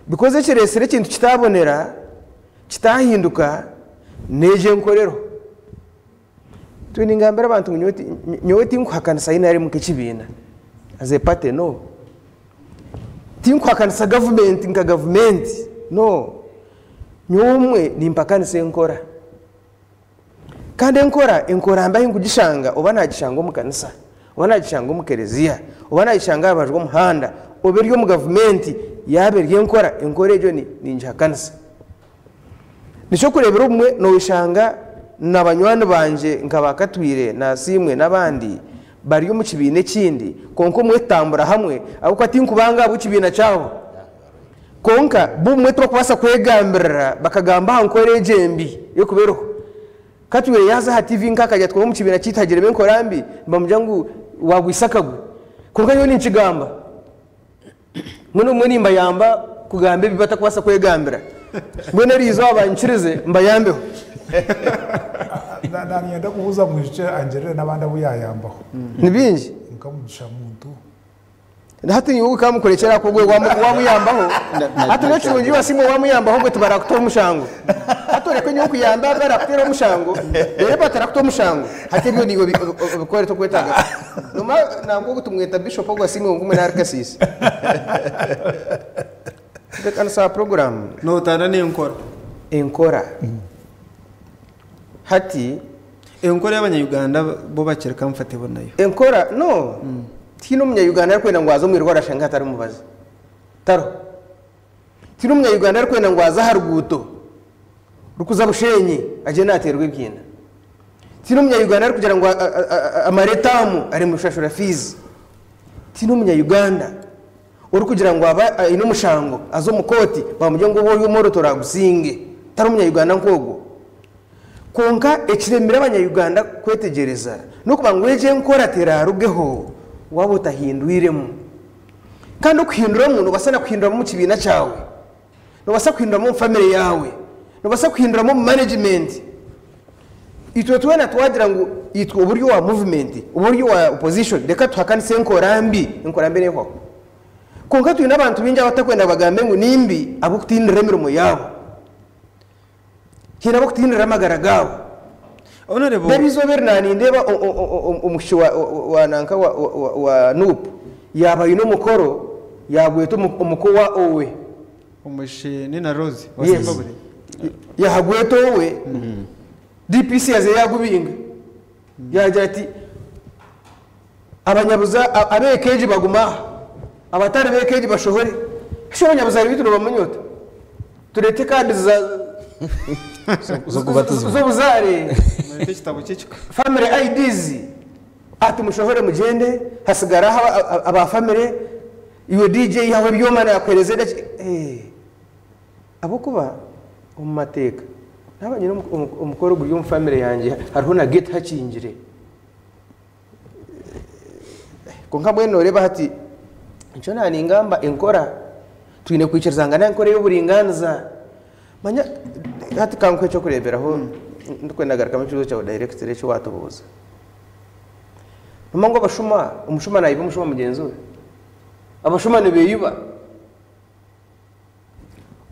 Because ekireetsire ekintu kitabonera, kitahinduka, n'egyo enkora eriho. Twe ningambira abantu ngu nyowe nyowe tinkuhakanisa NRM nk'ekibiina as a party no. Tinkuhakanisa gavumenti nka gavumenti no. Nyowe omwe nimpakanisa enkora. Kandi enkora, enkora mbi ahu nkugishanga oba nagishanga omu kanisa, oba nagishanga omu kereziya, oba nagishanga aha rubaju rw'omuhanda, oba eri omu gavumenti, yaaba eri enkora, enkora egyo ningihakanisa. Nikyokureebera obumwe noshanga na banywani bangye nka ba Katwire, Nasiimwe n'abandi bari omu kibiina ekindi kwonka obumwe tutambura hamwe ahabw'okuba tinkubanga ahabw'ekibiina kyabo. Kwonka bo obumwe tibarikubaasa kwegambirira bakagamba aha nkora egyo embi erikuba eriho. Katwire yaaza aha TV nk'akagira ati kwonka omu kibiina kyaitu hagiremu enkora mbi, nibamugira ngu waagwisa akagwe. Kwonka nyowe ninkigamba. Mbwenu obumwe nimbayamba kugamba ebi batakubaasa kwegambira. Mbwenu eri izooba banyikirize mbayambeho. Nanyenda kubuuza mwijukye angirire n'abandi abu yayambaho. Ni bingi. Nka Mugisha Muntu. Hati nyowe kamukurekyera aho gwe wamuyambaho. Hati n'ekirungi wasiimwe wamuyambaho gwe tibarakuta omushango. Hati oreke nyowe kuyamba barakuteera omushango, reero batarakuta omushango. Hati ebyo niiwe obikore tokwetaaga. Noma nangwa ogu tumweta bishop ogu asiimwe ngu mbwenu ari kasiisi. Ntebeekanisa puroguraamu. Notaana n'enkora. Enkora. Hati. Enkora y'abanya-Uganda bo bakiri comfortable nayo. Enkora, no. Tihaine omunya-Uganda arikwenda ngu aze omu irwariro ashange hatarimu mubazi. Tariho. Tihaine omunya-Uganda arikwenda ngu aze aha ruguuto rurikuza Bushenyi agyende naateerwa ebiina. Tihaine omunya-Uganda arikugira ngu amare etaamu aremwe kushashura fiizi. Tihaine omunya-Uganda orikugira ngu abe aine omushango aze omu kooti bamugire ngu oba ori omworo toraagusinge. Tariho omunya-Uganda nk'ogwo. Kwonka ekiremire abanya-Uganda kwetegyereza n'okuba ngu egyo enkora teraarugeho waaba otahindwiremu. Kandi okuhinduramu noobaasa na kuhinduramu omu kibiina kyawe, noobaasa kuhinduramu omu famire yaawe, noobaasa kuhinduramu omu management. Itwe twena twagira ngu itwe oba ori owa movement oba ori owa opposition reka tuhakanise enkora mbi, enkora mbi nehwaho. Kwonka twine abantu baingi abatakwenda bagambe ngu nimbi ahabw'okutiinirira emirimo yaabo. Haine ab'okutiinirira amagara gaabo. Honourable. Reeba eizooba eri naanindeeba omwishiki wa nanka wa Nup yaaba aine omukoro yaagweta omuko wa owe. Omwishiki Nina Rose wa Yes. Sembabule. Yaagweta owe, DPC yaza yaagubinga. Yaagira ati abanyabuzaare ab'eka egi bagume aha, abatari b'eka egi bashohore. Shi abanyabuzaare baitu nibamanya ota? Tureete kaadi za Z'okubatizibwa. z'obuzaare, Mureete ekitabo ky'ekika. family IDs. Ati mushohore mugyende, hasigare aho aba family, iwe DJ ihaho ebyoma naakuheereza edaki. Eh, ahabw'okuba omu mateeka, naaba nyine omukoro guri omu family yangye hariho na gate hakingire. Kwonka mbwenu nooreeba hati, nikyo naaningamba enkora, twine kwikiriza ngu n'enkora ey'oburingaaniza. Manya hati ka nkuhe eky'okureeberaho ndikwenda kugarukamu ekibuuzo kyawe directly eki waatubuuza. Noomanya ngu abashuma, omushuma naayiba omushuma mugyenzi we? Abashuma nibeeyiba.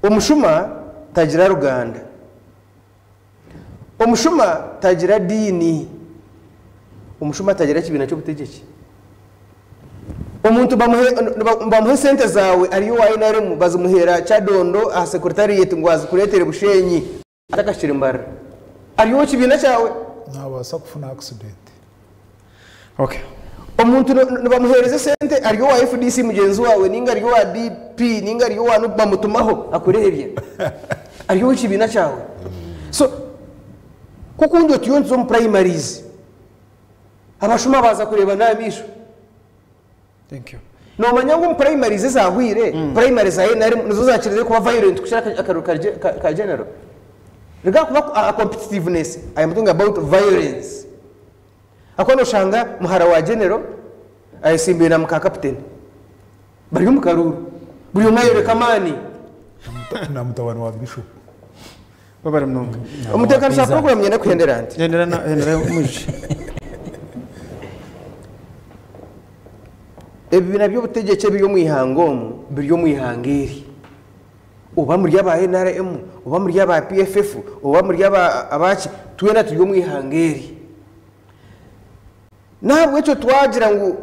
Omushuma tagira ruganda. Omushuma tagira diini. Omushuma tagira kibiina ky'obutegyeki. Omuntu bamuha esente zaawe ari owa NRM bazimuheera Kyadondo aha secretariat ngu azikureetere Bushenyi atakahikire Mbarara. Ari ow'ekibiina kyawe. Naabaasa kufuna accident. Okay. Omuntu nibamuheereza esente ari owa FDC mugyenzi waawe ninga ari owa DP ninga ari owa nup bamutumaho akureebya. Ari ow'ekibiina kyawe. So ku okundi otiyo ntuza omu primaries, abashuma baza kureeba n'amaisho. Thank you. Nomanya ngu omu primaries ezahwire, primary za NRM nizo zakirize kuba violent kukira akaruru ka general. Regard kuba a competitiveness, I am talking about violence. Akuba noshanga muhara wa general ayesimbire na muka captain. Bari omu karuru. Buri omwe ayoreka amaani. Na mutabani wa bishop. Babara munonga. Omuteekanisa wa program nyenda kuhendera nti. Hendera na hendera omujiji. Ebibiina by'obutegyeki ebiri omu ihanga omu biri omu ihanga eri. Oba muri aba NRM, oba muri aba PFF, oba muri aba abaki, twena turi omu ihanga eri. N'ahabw'ekyo twagira ngu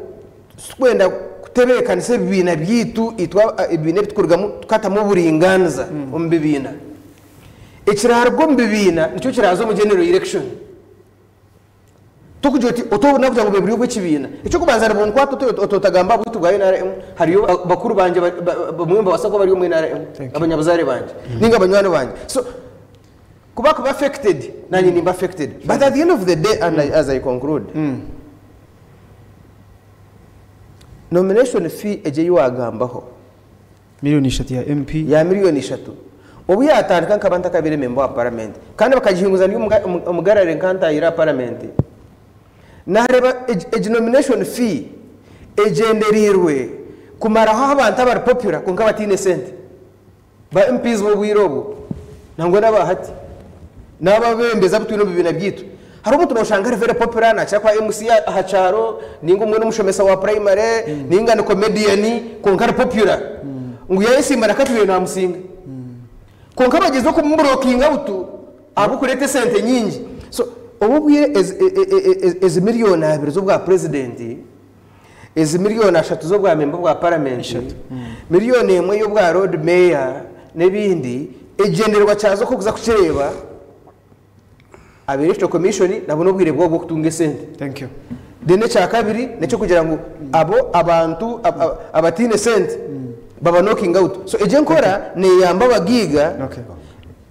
titukwenda kutebeekanisa ebibiina byaitu itwe ebibiina ebi turikurugamu tukatamu oburingaaniza omu bibiina. Ekiraaruga omu bibiina nikyo kiraaza omu general election. Tokugira oti otobona kugira ngu buri obw'ekibiina. Eky'okubanza nibunkwata ototagamba aha bwitu bwa NRM, hariyo bakuru bangye bamwe nibabaasa kuba bari omu NRM, abanyabuzaare bangye ninga banywani bangye. So kuba kuba affected, nanye nimba affected. But at the end of the day and as I conclude, nomination fee egyo ei waagambaho, 3 million ya MP. Ya 3 million. Obu yatandika nkaba ntakabire member wa parliament, kandi bakagihinguza ndi omugarare nkantahire aha parliament. Nareeba egi nomination fee egyendereirwe kumaraho abantu abari popular kwonka bataine sente. Ba MPs b'obwire obu nangwa n'abahati n'ababembezi abu twine omu bibiina byaitu. Hariho omuntu noshanga ari very popular, nakira kuba MC aha kyaro, ninga omwe n'omushomesa wa primary, ninga ni comedian, kwonka ari popular. Ngu yayesimba na Katwire namusinga. Kwonka bagyezeho kumublockinga out ahabw'okureeta esente nyingi. So obu obwire ezi 2 million z'obwa president, ezi 3 million z'obwa member bwa parliament, 1 million y'obwa lord mayor n'ebindi, egyendererwa kyazo ko kuza kukireeba aba electoral commission nabo n'obwire bwabo bw'okutunga esente. Thank you. Then ekyakabiri nekyokugira ngu abo abantu abataine sente baba knocking out. So egyo enkora neyamba abagiiga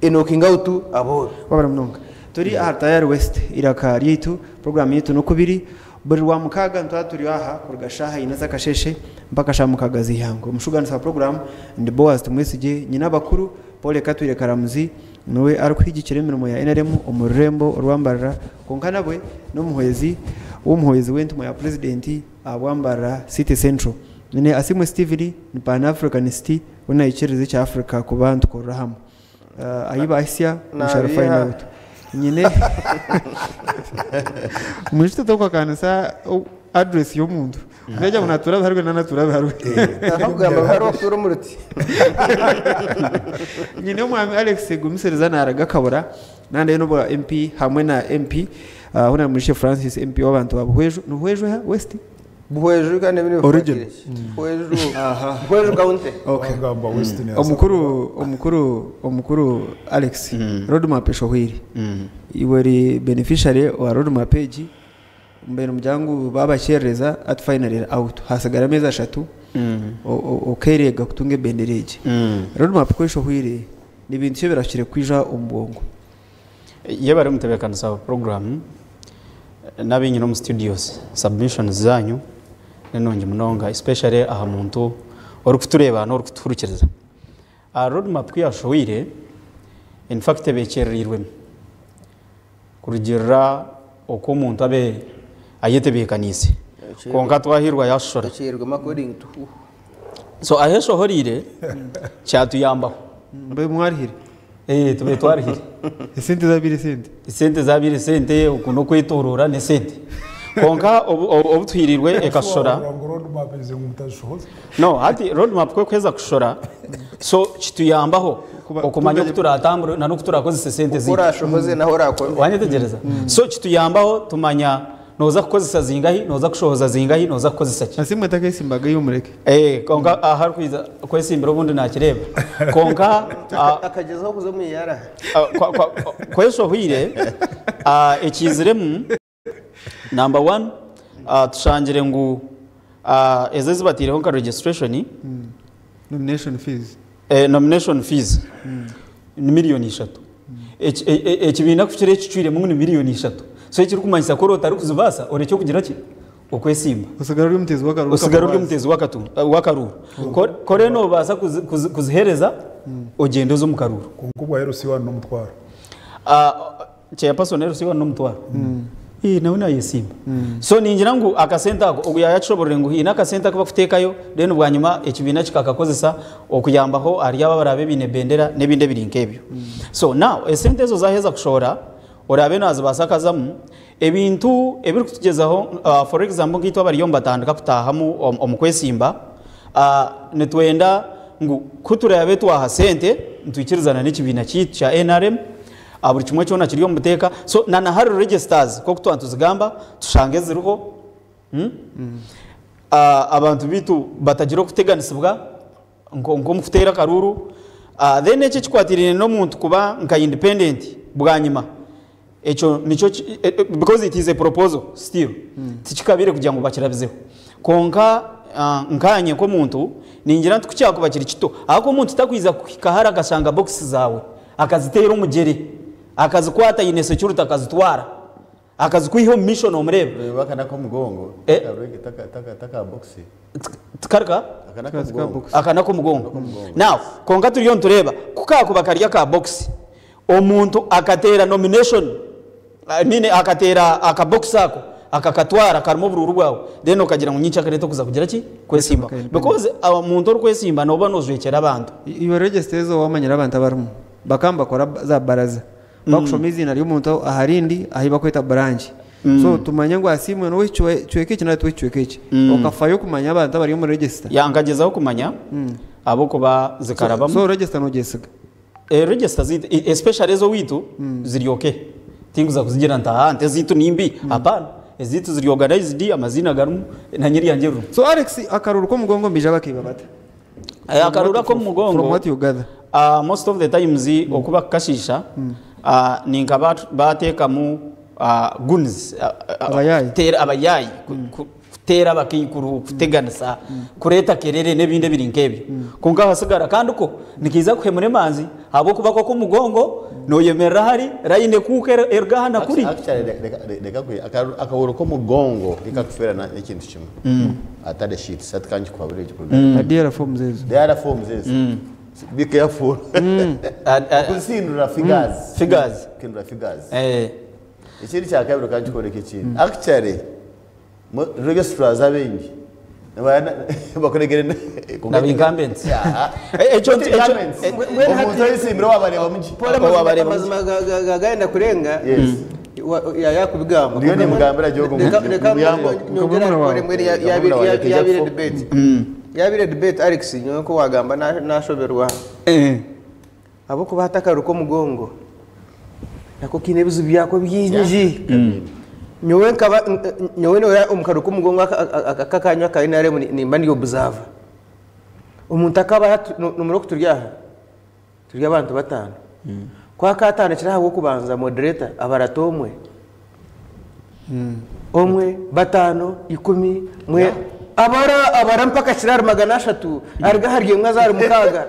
enocking out abooro. Wabara munonga. Turi aha Tayari West, iraka ryaitu, program yaitu nokubiri buri rwa mukaga nitwa turi aha kuruga shaha 4 z'akasheshe mpaka shaha 6 z'ihangwe. Omushuganisa wa program ndi Boaz Tumwesigye, nyina abakuru Paul Katwire Karamuzi niwe arikuhigikira emirimo ya NRM omu rurembo orwambarara, konka nabwe n'omuhwezi w'omuhwezi w'entumwa ya purezidenti ahabwambarara City Central. Nyine Asimwe Steven ni Pan Africanist, we nayikiriza ekya Africa kuba nitukorera hamwe. Ahi bahisya musharo Nabiha. find out. Nyine mwishite tokakanisa address y'omuntu. Mbega ngu natura biharwe na natura biharwe. Akugamba hariho okutuura omu ruti. Nyine omwami Alex Gumisiriza naraga kabura nande n'obwa MP hamwe na MP hona Murishe Francis, MP w'abantu ba Buhweju, ni Buhweju ha West. Buhweju kandi bino. Origin. Buhweju. Buhweju county. Wagamba West ni Omukuru Alex, roadmap eshohwire, iwe uri beneficiary wa roadmap egi. Mbere umuryango babakerereza at finally out hasigara amezi 3 okerega kutunga ebendera egi. Roadmap ko eshohwire, ni ibintu ki birakire kwija omu bwongo? Iyo bari mutebekanisa wa program n'abinyina omu studios, submissions zanyu ninungi munonga, especially aha muntu orikutureeba n'orikutuhurikiriza. Aha roadmap ku yashohwire, in fact ebekyeririrwemu kurugirira oku omuntu abe ayetebeekaniise, konka twahirwa yashora. Ekyerwemu according to who? So aheshohorire kyatuyambaho. Mbe mwarihire? Eh, tube twarihire. Esente zabire sente. Esente zabire sente, oku n'okwetorora n'esente, konka obu tuhirirwe ekashora. Ngo roadmap ize ngo mutazishohoza. No, hati roadmap kwe kweza kushora, so kituyambaho okumanya oku turatambura na n'oku turakozesa esente ziitu. Orashohoze naho orakome. Wanyetegereza? So kituyambaho tumanya noza kukozesa zingahi, noza kushohoza zingahi, noza kukozesa ki. Asimwe takesimbaga yomureke. Eh, konka ahari kwiza kwesimbira obundi nakireba, konka Akagezaho kuza omu yara. Kweshohwire ekiziremu, number one, tushangire ngu ezo ezibatiireho nka registration, Nomination fees. Nomination fees. Ni 3 million. Ekibiina kukira ekicwiremu ngu ni 3 million. So ekirikumanyisa ko otarikuzibaasa orekye okugira ki? Okwesimba. Osigara uri omutezi w'akaruru. Osigara uri omutezi w'akaruru. Kore nobaasa kuzihereza ogyende oze omu karuru. Konka obwa LC1 n'omutwaro. Chairperson LC1 n'omutwaro. Nawe nayesimba. So ningira ngu akasente ako ogu yayakishoborere ngu hiine akasente aku bakuteekayo, then bwanyima ekibiina kikakakozesa okuyambaho ahari abo abaraabe biine bendera n'ebindi ebiri nk'ebyo. So now esente ezo zaheza kushora, oraabe nazibaasa akazamu ebintu ebirikutugyezaho. For example, nk'itwe abariyo nibatandika kutahamu omu kwesimba, nitwenda ngu ku turaabe twaha sente nitwikirizana n'ekibiina kyaitu kya NRM, buri kimwe kyona kiri omu buteeka. So na hari registers nk'oku twaba nituzigamba, tushange ziriho, Abantu bitu batagira okuteganisibwa nk'omu kuteera akaruru. Then ekyo ekikwatiraine n'omuntu kuba nka independent bwanyima, ekyo nikyo because it is a proposal still, tikikabire kugira ngu bakirabizeho. Konka nkanye nk'omuntu ningira nti kukyakuba kiri kito, ahakuba omuntu takwiza kuhika hari akashanga bokisi zaawe akaziteera omugyere, akazikwata aine security, akazitwara, akazikwiha omu misho nomureba. Reba aka n'ak'omugongo. Taka box. Tikarika. Aka n'ak'omugongo. Aka n'ak'omugongo now. Konka turiyo nitureba kukakuba kari aka box, omuntu akateera nomination, I mean, akateera akabokisi ako akakatwara karimu obururu bwawe, then okagira ngu nyinki akareeta okuza kugira ki? Kwesimba. Because omuntu orikwesimba noba nojwekyera abantu. Iwe register ezo wamanyira abantu abarimu bakaba bakora za baraza, bakushoma izina ry'omuntu aharindi ahi bakweta branch, so tumanye ngu asimwe n'owe kicweka eki natwe ekicweka eki, okafayo kumanya abantu abari omu register. Ya, nkagezaho kumanya abokuba zikarabamu. So register nogyesiga? Register zitu especially ezo witu ziri okay. Tinguza kuzigira nti aha nti ezitu nimbi, hapana. Ezitu ziri organized, amazina garimu na nyiri yange rurimu. So Alex, akaruru k'omugongo mbija bakiba bata? Akaruru ak'omugongo, From what you gather. Most of the times okuba kukashiisha, ninka bateekamu guns, Abayayi. Kuteera abayayi, kuteera abakaikuru, kuteganisa, kureeta kerere n'ebindi ebiri nk'ebyo. Konka hasigara kandi ko nikiiza kuhemura emanzi, ahabw'okuba koko omugongo noyemerera hari layini ekuuka eruga aha na kuri. Actually, reka akahuru k'omugongo kikakufera ekintu kimwe, atari sheets ati kangi kuhabura ekyo. DR forms ezo. They are forms ezo, be careful kuzihindura figures. Figures. Kuhindura figures. Ikindi cya kabiri kangikoreka ikindi, actually registrars abengi bakoregere Naba incumbents. Ekyo omuntu ayisimbire wabareba muki? Wabareba. Amazima gagenda kurenga. Yes. Yakubigamba. Ndiyo nimugambira gihugu Reka muyambo. nyongera Murumuna wawe. mbwene Murumuna wawe yabire debate, yabire debate. Alex, nyowe ko wagamba nashoberwa abo kuba hata akaru k'omugongo nako kiine ebizibu byako byingi. Nyowe nkaba nyowe noya omu karu k'omugongo akakanywa ka NRM, nimba ndi observer. Omuntu akaba numero turi aha turi abantu batano, kwa katandikira aha kubanza moderator abarata omwe omwe, batano, 10, mwe abara abara mpaka kirari 300, ariga hari emwe azari 6.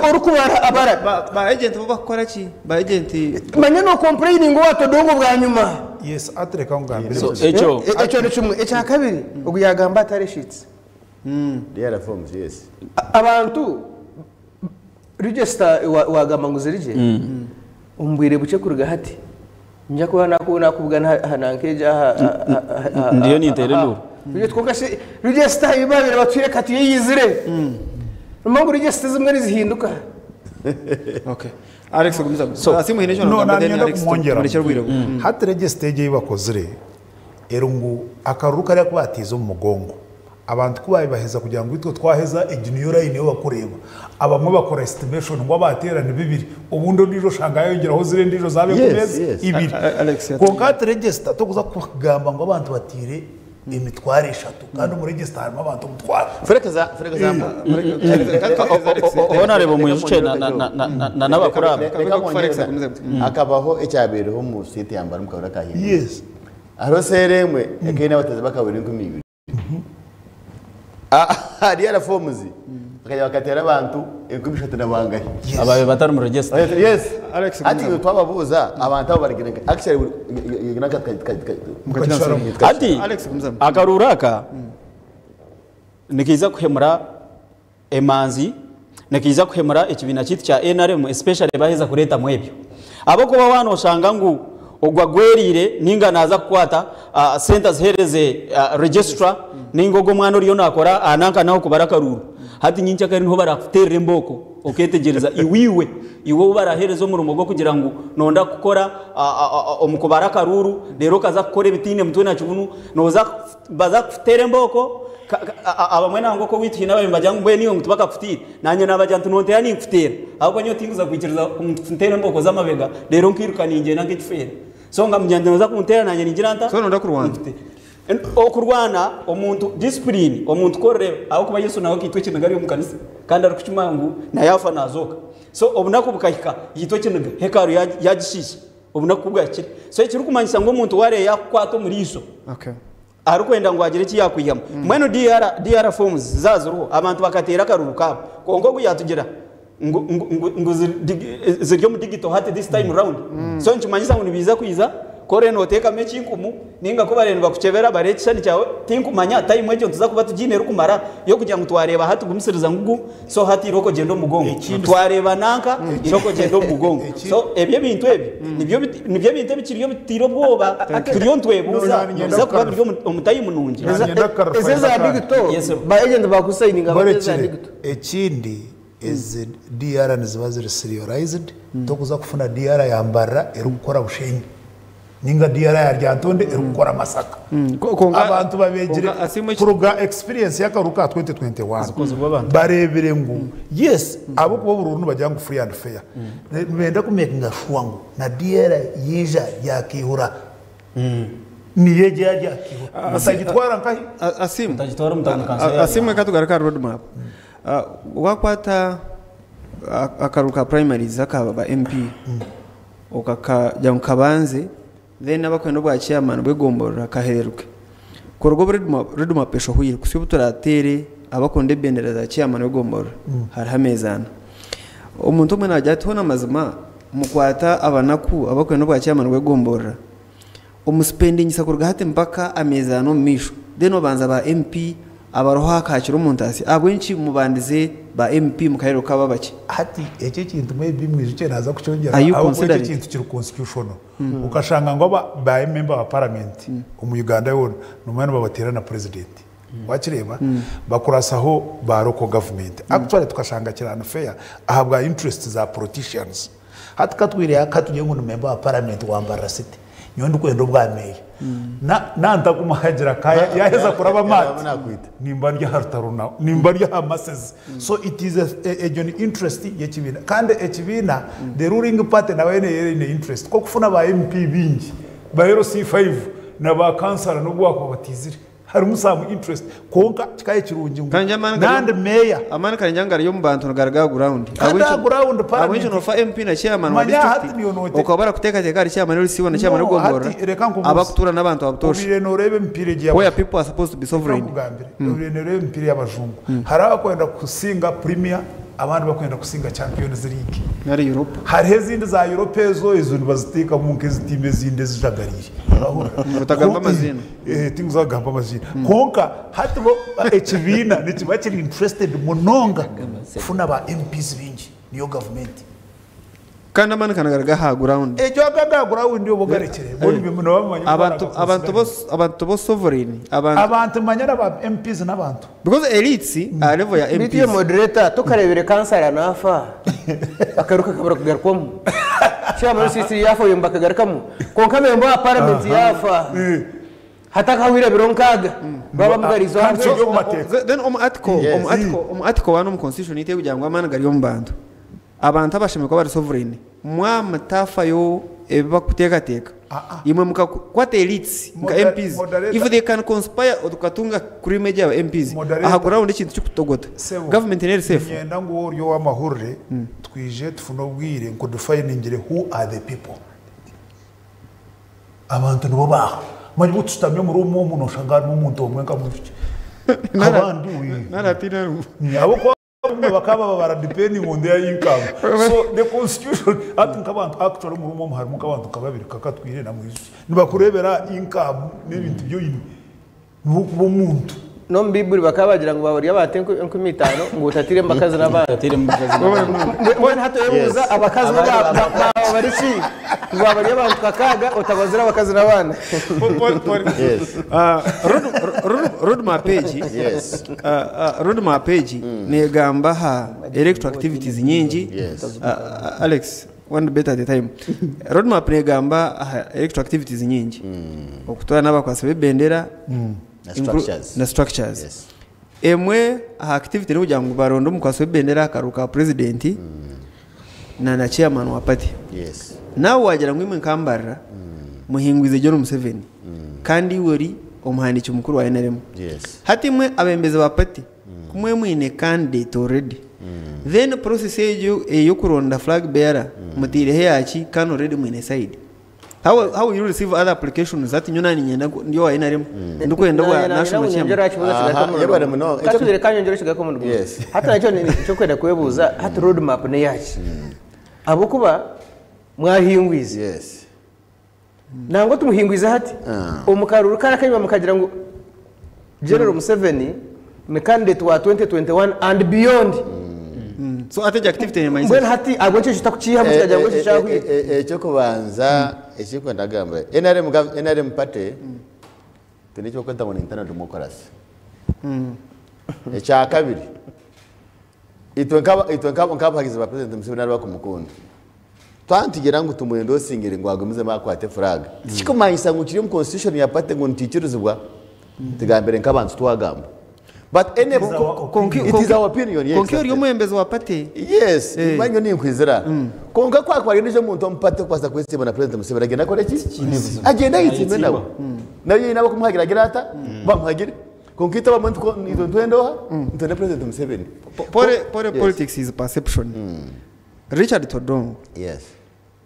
Orikubara abara. Ba agent bo bakora ki? Ba agent? Manya no complaining watodongo bwa nyuma. Yes, atereka ngambire. So ekyo Ekyo ni kimwe. Ekya kabiri, ogu yagamba atari sheets. They are forms, yes. Abantu register wagamba ngu zirije omu bwire bukye kuruga hati, nja kuba nakubugana hanankeja. Ndiyo niteera enduru. Register ibabire batwire kati yiyizire ngu register zimwe nizihinduka. Okay, Alex, gumiza. So- simuhine cyo. No, nagamba, then nanyenda Alex kumwongera. tumurekere obwire bwe. Hati register egi bakozire ero ngu akaruru kariya kubatiza omu mugongo, abantu kubabibaheza kugira ngu itwe twaheza egi niyo line yo bakureba. Abamwe bakora estimation ngo abatera ni bibiri, ubundi ndijo shanga yongeraho zire ndijo zabe kumezi 2. Alex, Konka hati register tokuza kugamba ngo abantu batire emitwaro 3, kandi omu register harimo abantu omutwaro. For example, Honorable Mwijuche na n'abakuru aba. Reka mwongere. Akabaho ekyabireho mu state yambara mu kabura kahinda. Hariho seere emwe ekaine abatezi bakabura 2,000. Hariyo ara forms. Bakajya bakateera abantu 3,000 na bangahi. Ababe batari mu register. Yes. Alex, Ati twababuuza abantu abo barigina actually Ati Alex Gumzamu. akaruru aka nikiza kuhemura emanzi, nikiza kuhemura ekibiina kitu kya NRM, especially baheza kureetamu ebyo. Abokuba wana oshanga ngu ogwa gwerire ninga naza kukwata sente azihereze registrar, ninga ogwo omwana oriyo nakora ananka naho kubara akaruru. Hati nyinki akari niho barakuterera emboko oketegereza iwiwe iwe barahereza omurimo gwo kugira ngu nonda kukora omu kubara akaruru, rero okaza kukora ebitiine mutwe na kibunu, noza baza kutera emboko. Abamwe nango ko witwina babe bagira ngu mbwe niyo ngu tubakakutira, nanye nabagira nti nontera ninkutera, ahubwo nyo tinguza kwikiriza ntera emboko z'amabega, rero nkiruka ningenda nk'ekifeera. So nga mugenda noza kuntera nanye ningira nta So nonda kurwana. Nkute. Okurwana omuntu discipline omuntu korere aho kuba Yesu nawe kitwe kintu gari omu kanisa kandi ari kucuma ngu naye afa nazoka. So obunaku bukahika yitwe kintu hekaru yagishisha obunaku bwakire. So ekiri kumanyisa ngu omuntu ware yakukwata omuriisho. Arikwenda ngu agire eki yakwihamu. Mbwenu DR forms zaziriho abantu bakateera akaruru kabo. Kwonka ogu yatugira ngu ziri omu digital hati this time round. So nikimanyisa ngu nibiza kwiza kore noteekamu ekinkumu ninga ko barenda bakuchebera bare ekishani kyawe tinkumanya time ekyo tuza kuba tugiine erikumara yokugira ngu twareeba hati gumisiriza ngugu, so hati iroko genda omu mugongo. Twareeba nanka iroko genda omu mugongo. So ebyo ebintu ebi nibyo ebintu ebikiriyo bitiire obwoba. Turiyo ntwebuuza, biza kuba biri omu time nungi. Eze za digital, Yes, sir. ba agent bakusayininga bate za Barekire. digital. Ekindi ezi DR niziba ziri serialized, tokuza kufuna DR yambarra erikukora Bushenyi ninga DR ya Lyantonde erikukora Masaka. Abantu babegire Konka asiimwe kuruga experience y'akaruka ka 2021. Zikoze bw'abantu. Barebire ngu yes, abo kuba burundu bagira ngu free and fair. Benda kumakinga sure ngu na DR yija yakihura. Niye yakihura. Batagitwara nkahi? Asimu. Batagitwara omu town council ya Asimu katugaruka road map. Wakwata akaruka primaries akaba ba MP okakaja nkabanze, then abakwenda obwa chairman bwegomborora kahereruke kuruga obu road map eshohwire kusi obu turatere abakunda ebendera za chairman wegomborora hariho ameezi 4. Omuntu omwe nagira ati hoona amazima mukwata abanaku abakwenda obwa chairman bwegomborora omuspendingisa kuruga hati mpaka ameezi 4 omu maisho, then obanza ba MP abaroho akakira omuntu asi ahabw'enki mubandize ba MP mukahereruka aba bake? Hati ekyo ekintu maybe mwijukye naza kukyongera. Are you Aho ekyo considering? kintu kiri constitutional, ukashanga ngo ba member ba parliament omu Uganda yona numwe babatera na president wakireba bakurasaho ba local government. Actually tukashanga kiri unfair ahabwa interest za politicians. Hati katwire akatugiye ngo ni member wa parliament wambara city nyowe ndikwenda obwa meya nanta kumuhagira kaya yaheza kuraba mati Nakwita. Nimba rya harutaruna nimba rya masses. So it is a ni interest y'ekibiina, kandi ekibiina the ruling party nawe ne interest ko kufuna ba MP bingi ba LC5 na ba councilor no bwako batizire harimu some interest, konka kikaye kirungi ngu Kanje amani nandi meya amani kanje ngari yo mu bantu ngarga ground. Kandi aha ground parliament- Abwenshi nofa MP na chairman wa Manya district hati niyo note- okaba barakuteekateeka ari chairman LC1 na chairman No, w'egomborora hati reka nkubuze. abakutuura n'abantu abutosha Obire norebe empira egiye where people are supposed to be sovereign. Nkugambire, obire norebe empira y'abajungu, hari abakwenda kusinga Premier, abandi bakwenda kusinga Champions League. Nari Europe. Hariho ezindi za Europe ezo ezo nibaziteekamu nk'ezitimba ezindi ezijagarire. Utagamba amazina. Tinguzagamba amazina, konka hati bo ekibiina nikiba kiri interested munonga kufuna ba MPs bingi niyo gavumenti. Kandi amani kanagarga ha ground. Ekyo agaga ground obo garekere bo nibamanya. Abantu bo sovereign abantu Abantu manya n'aba MPs n'abantu. Because elites are level ya Bitiye MPs. Moderator tukarebere kansara nafa akaruka kabura kugarukwamu, chairman CC yafa yomba kagarukamu, konka member wa parliament yafa hatakahwira biro nkaga baba mugarizo. Kandi kiri omu mateeka. Then omu article omu article 1 omu constitution ite kugira ngu amani gari omu bantu, abantu abashemeye kuba bari sovereign mwamutafayo ebi bakuteekateeka imwe mukakwata elites nka MPs Moderator. if they can conspire tukatunga kuri media ya MPs Moderator. aha ground ikintu cy'ukutogota Sebo, government neri safe. Nyenda ngu oryo w'amahurire twije tufune obwire ngu definingire who are the people. Abantu nibo baha manyi butusitamye muri umwe omuntu oshanga harimu omuntu omwe nka mwishuki abandi naratina. Abo kuba Abamwe bakaba babara depending on their income. So the constitution, hati nk'abantu actually omu room omu harimu nk'abantu nka babiri kakatwire na mwijukye. Nibakureebera income n'ebintu by'oine. Niho okuba omuntu. N'omu Baiburi bakaba bagira ngu baaba ori abantu 5000 ngu otatire omu bakazi n'abaana. Otatire omu bakazi n'abaana. Mbwenu hati oyebuuza abakazi bo baaba bari ki? Ngu waaba ori abantu kakaaga otabazire abakazi n'abaana. Road map egi road map egi negamba aha electoral activities nyingi. Alex one bit at a time. Road map negamba aha electoral activities nyingi. Okutwara n'abakwasi b'ebendera Na structures. Na structures. Yes. Emwe aha activity n'okugira ngu baronde omukwasi w'ebendera aha karuuru ka president na na chairman wa party. Yes. Nawe wagira ngu imwe nka Mbarara muhingwize John Museveni kandi iwe ori omuhandiiki mukuru wa NRM. Yes. Hati imwe abembezi ba party ku mwe mwine candidate already then process egyo ey'okuronda flag bearer muteireho eyaki kandi already mwine side. How, how will you receive other applications hati nyowe naninyenda ndi owa NRM ndikwenda obwa national chairman. Aha, yebare munonga. Katubire kanyongyera ekigaruka omu murundi gumwe. Yes. Hati nakyo ekyokwenda kwebuuza hati road map neyaki? Ahabw'okuba mwahingwize. Yes. Nangwa tumuhingwize hati. Omu karuuru kari ak'enyima mukagira ngu General Museveni ni candidate wa 2021 and beyond. So ate egyo activity nemanyisa Mbwenu ki? hati ahabw'enki ekyo otakukiihamu kikagira ngu ekyo kyahwire? Eky'okubanza ekirikwenda kugamba NRM gov- NRM party twine ekyokweta ngu ni internal democracy. Ekyakabiri itwe nk'aba- itwe nk'aba- nk'abahagizi ba President Museveni abakumukunda twantugira ngu tumwendosingire ngu agumizemu akwate flag tikikumanyisa ngu kiri omu constitution ya party ngu nitikirizibwa tugambire nk'abantu twagamba but any It is our opinion. it is our opinion yes, Kwonka ori exactly. omwebembezi wa party. Yes, manyo ninkwizira. Konka kwa kwa ndije omuntu omu party kukwasa kwesiima na President Museveni agenda akore ki? Agenda ayesiime nawe. Nawe yine abakumuhagira agira ata? Bamuhagire. Konka itwe abamwe nitwe nitwenda oha? Nitwenda President Museveni. Pore pore Yes. politics is perception. Richard Todongo, Yes.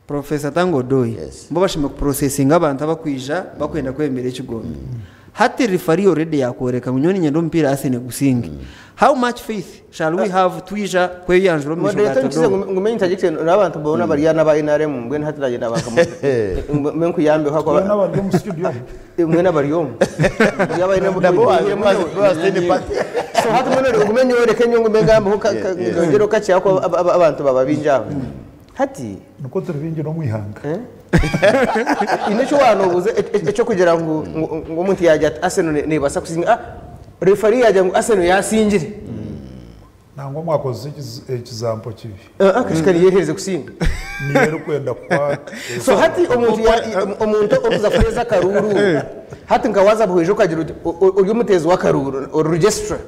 Professor Tanga Odoi, Yes. bo bashemeriire kuprocessinga abantu abakwija bakwenda kwembera ekigombe. Hati referee already yakworeka ngu nyowe niinyenda omupiira Arsenal egusinge. How much faith shall we have twija kweyanjura omu maisho ga Moderator nkize Todongo? ngume interject n'abantu boona bari hano aba NRM mbwenu hati nagenda mbe nkuyambeho ahakuba Boona bari omu studio. Mbwenu abari omu. Bari aba NRM Na Boaz, mbwenu Boaz, nyowe. Boaz Tini Party. So hati mbwenu ogume nyoreke nyowe ngume ngambeho nyongyere okakye ahakuba abantu baba baingi aho. Hati Nikwo turi baingi n'omu ihanga. Haine eki waanobuuza eky'okugira ngu ngu omuntu yaagira ati Arsenal neebaasa kusinga, ah referee yaagira ngu Arsenal yaasingire. Nangwa mwakozesa ekizampo kibi. Ah, kashika niyo eherize kusinga. Niyo erikwenda kukwata. So hati omuntu omuntu orikuza kuteeza akaruuru, hati nka waaza Buhweju okagira oti ori omuteezi w'akaruuru, ori registrar,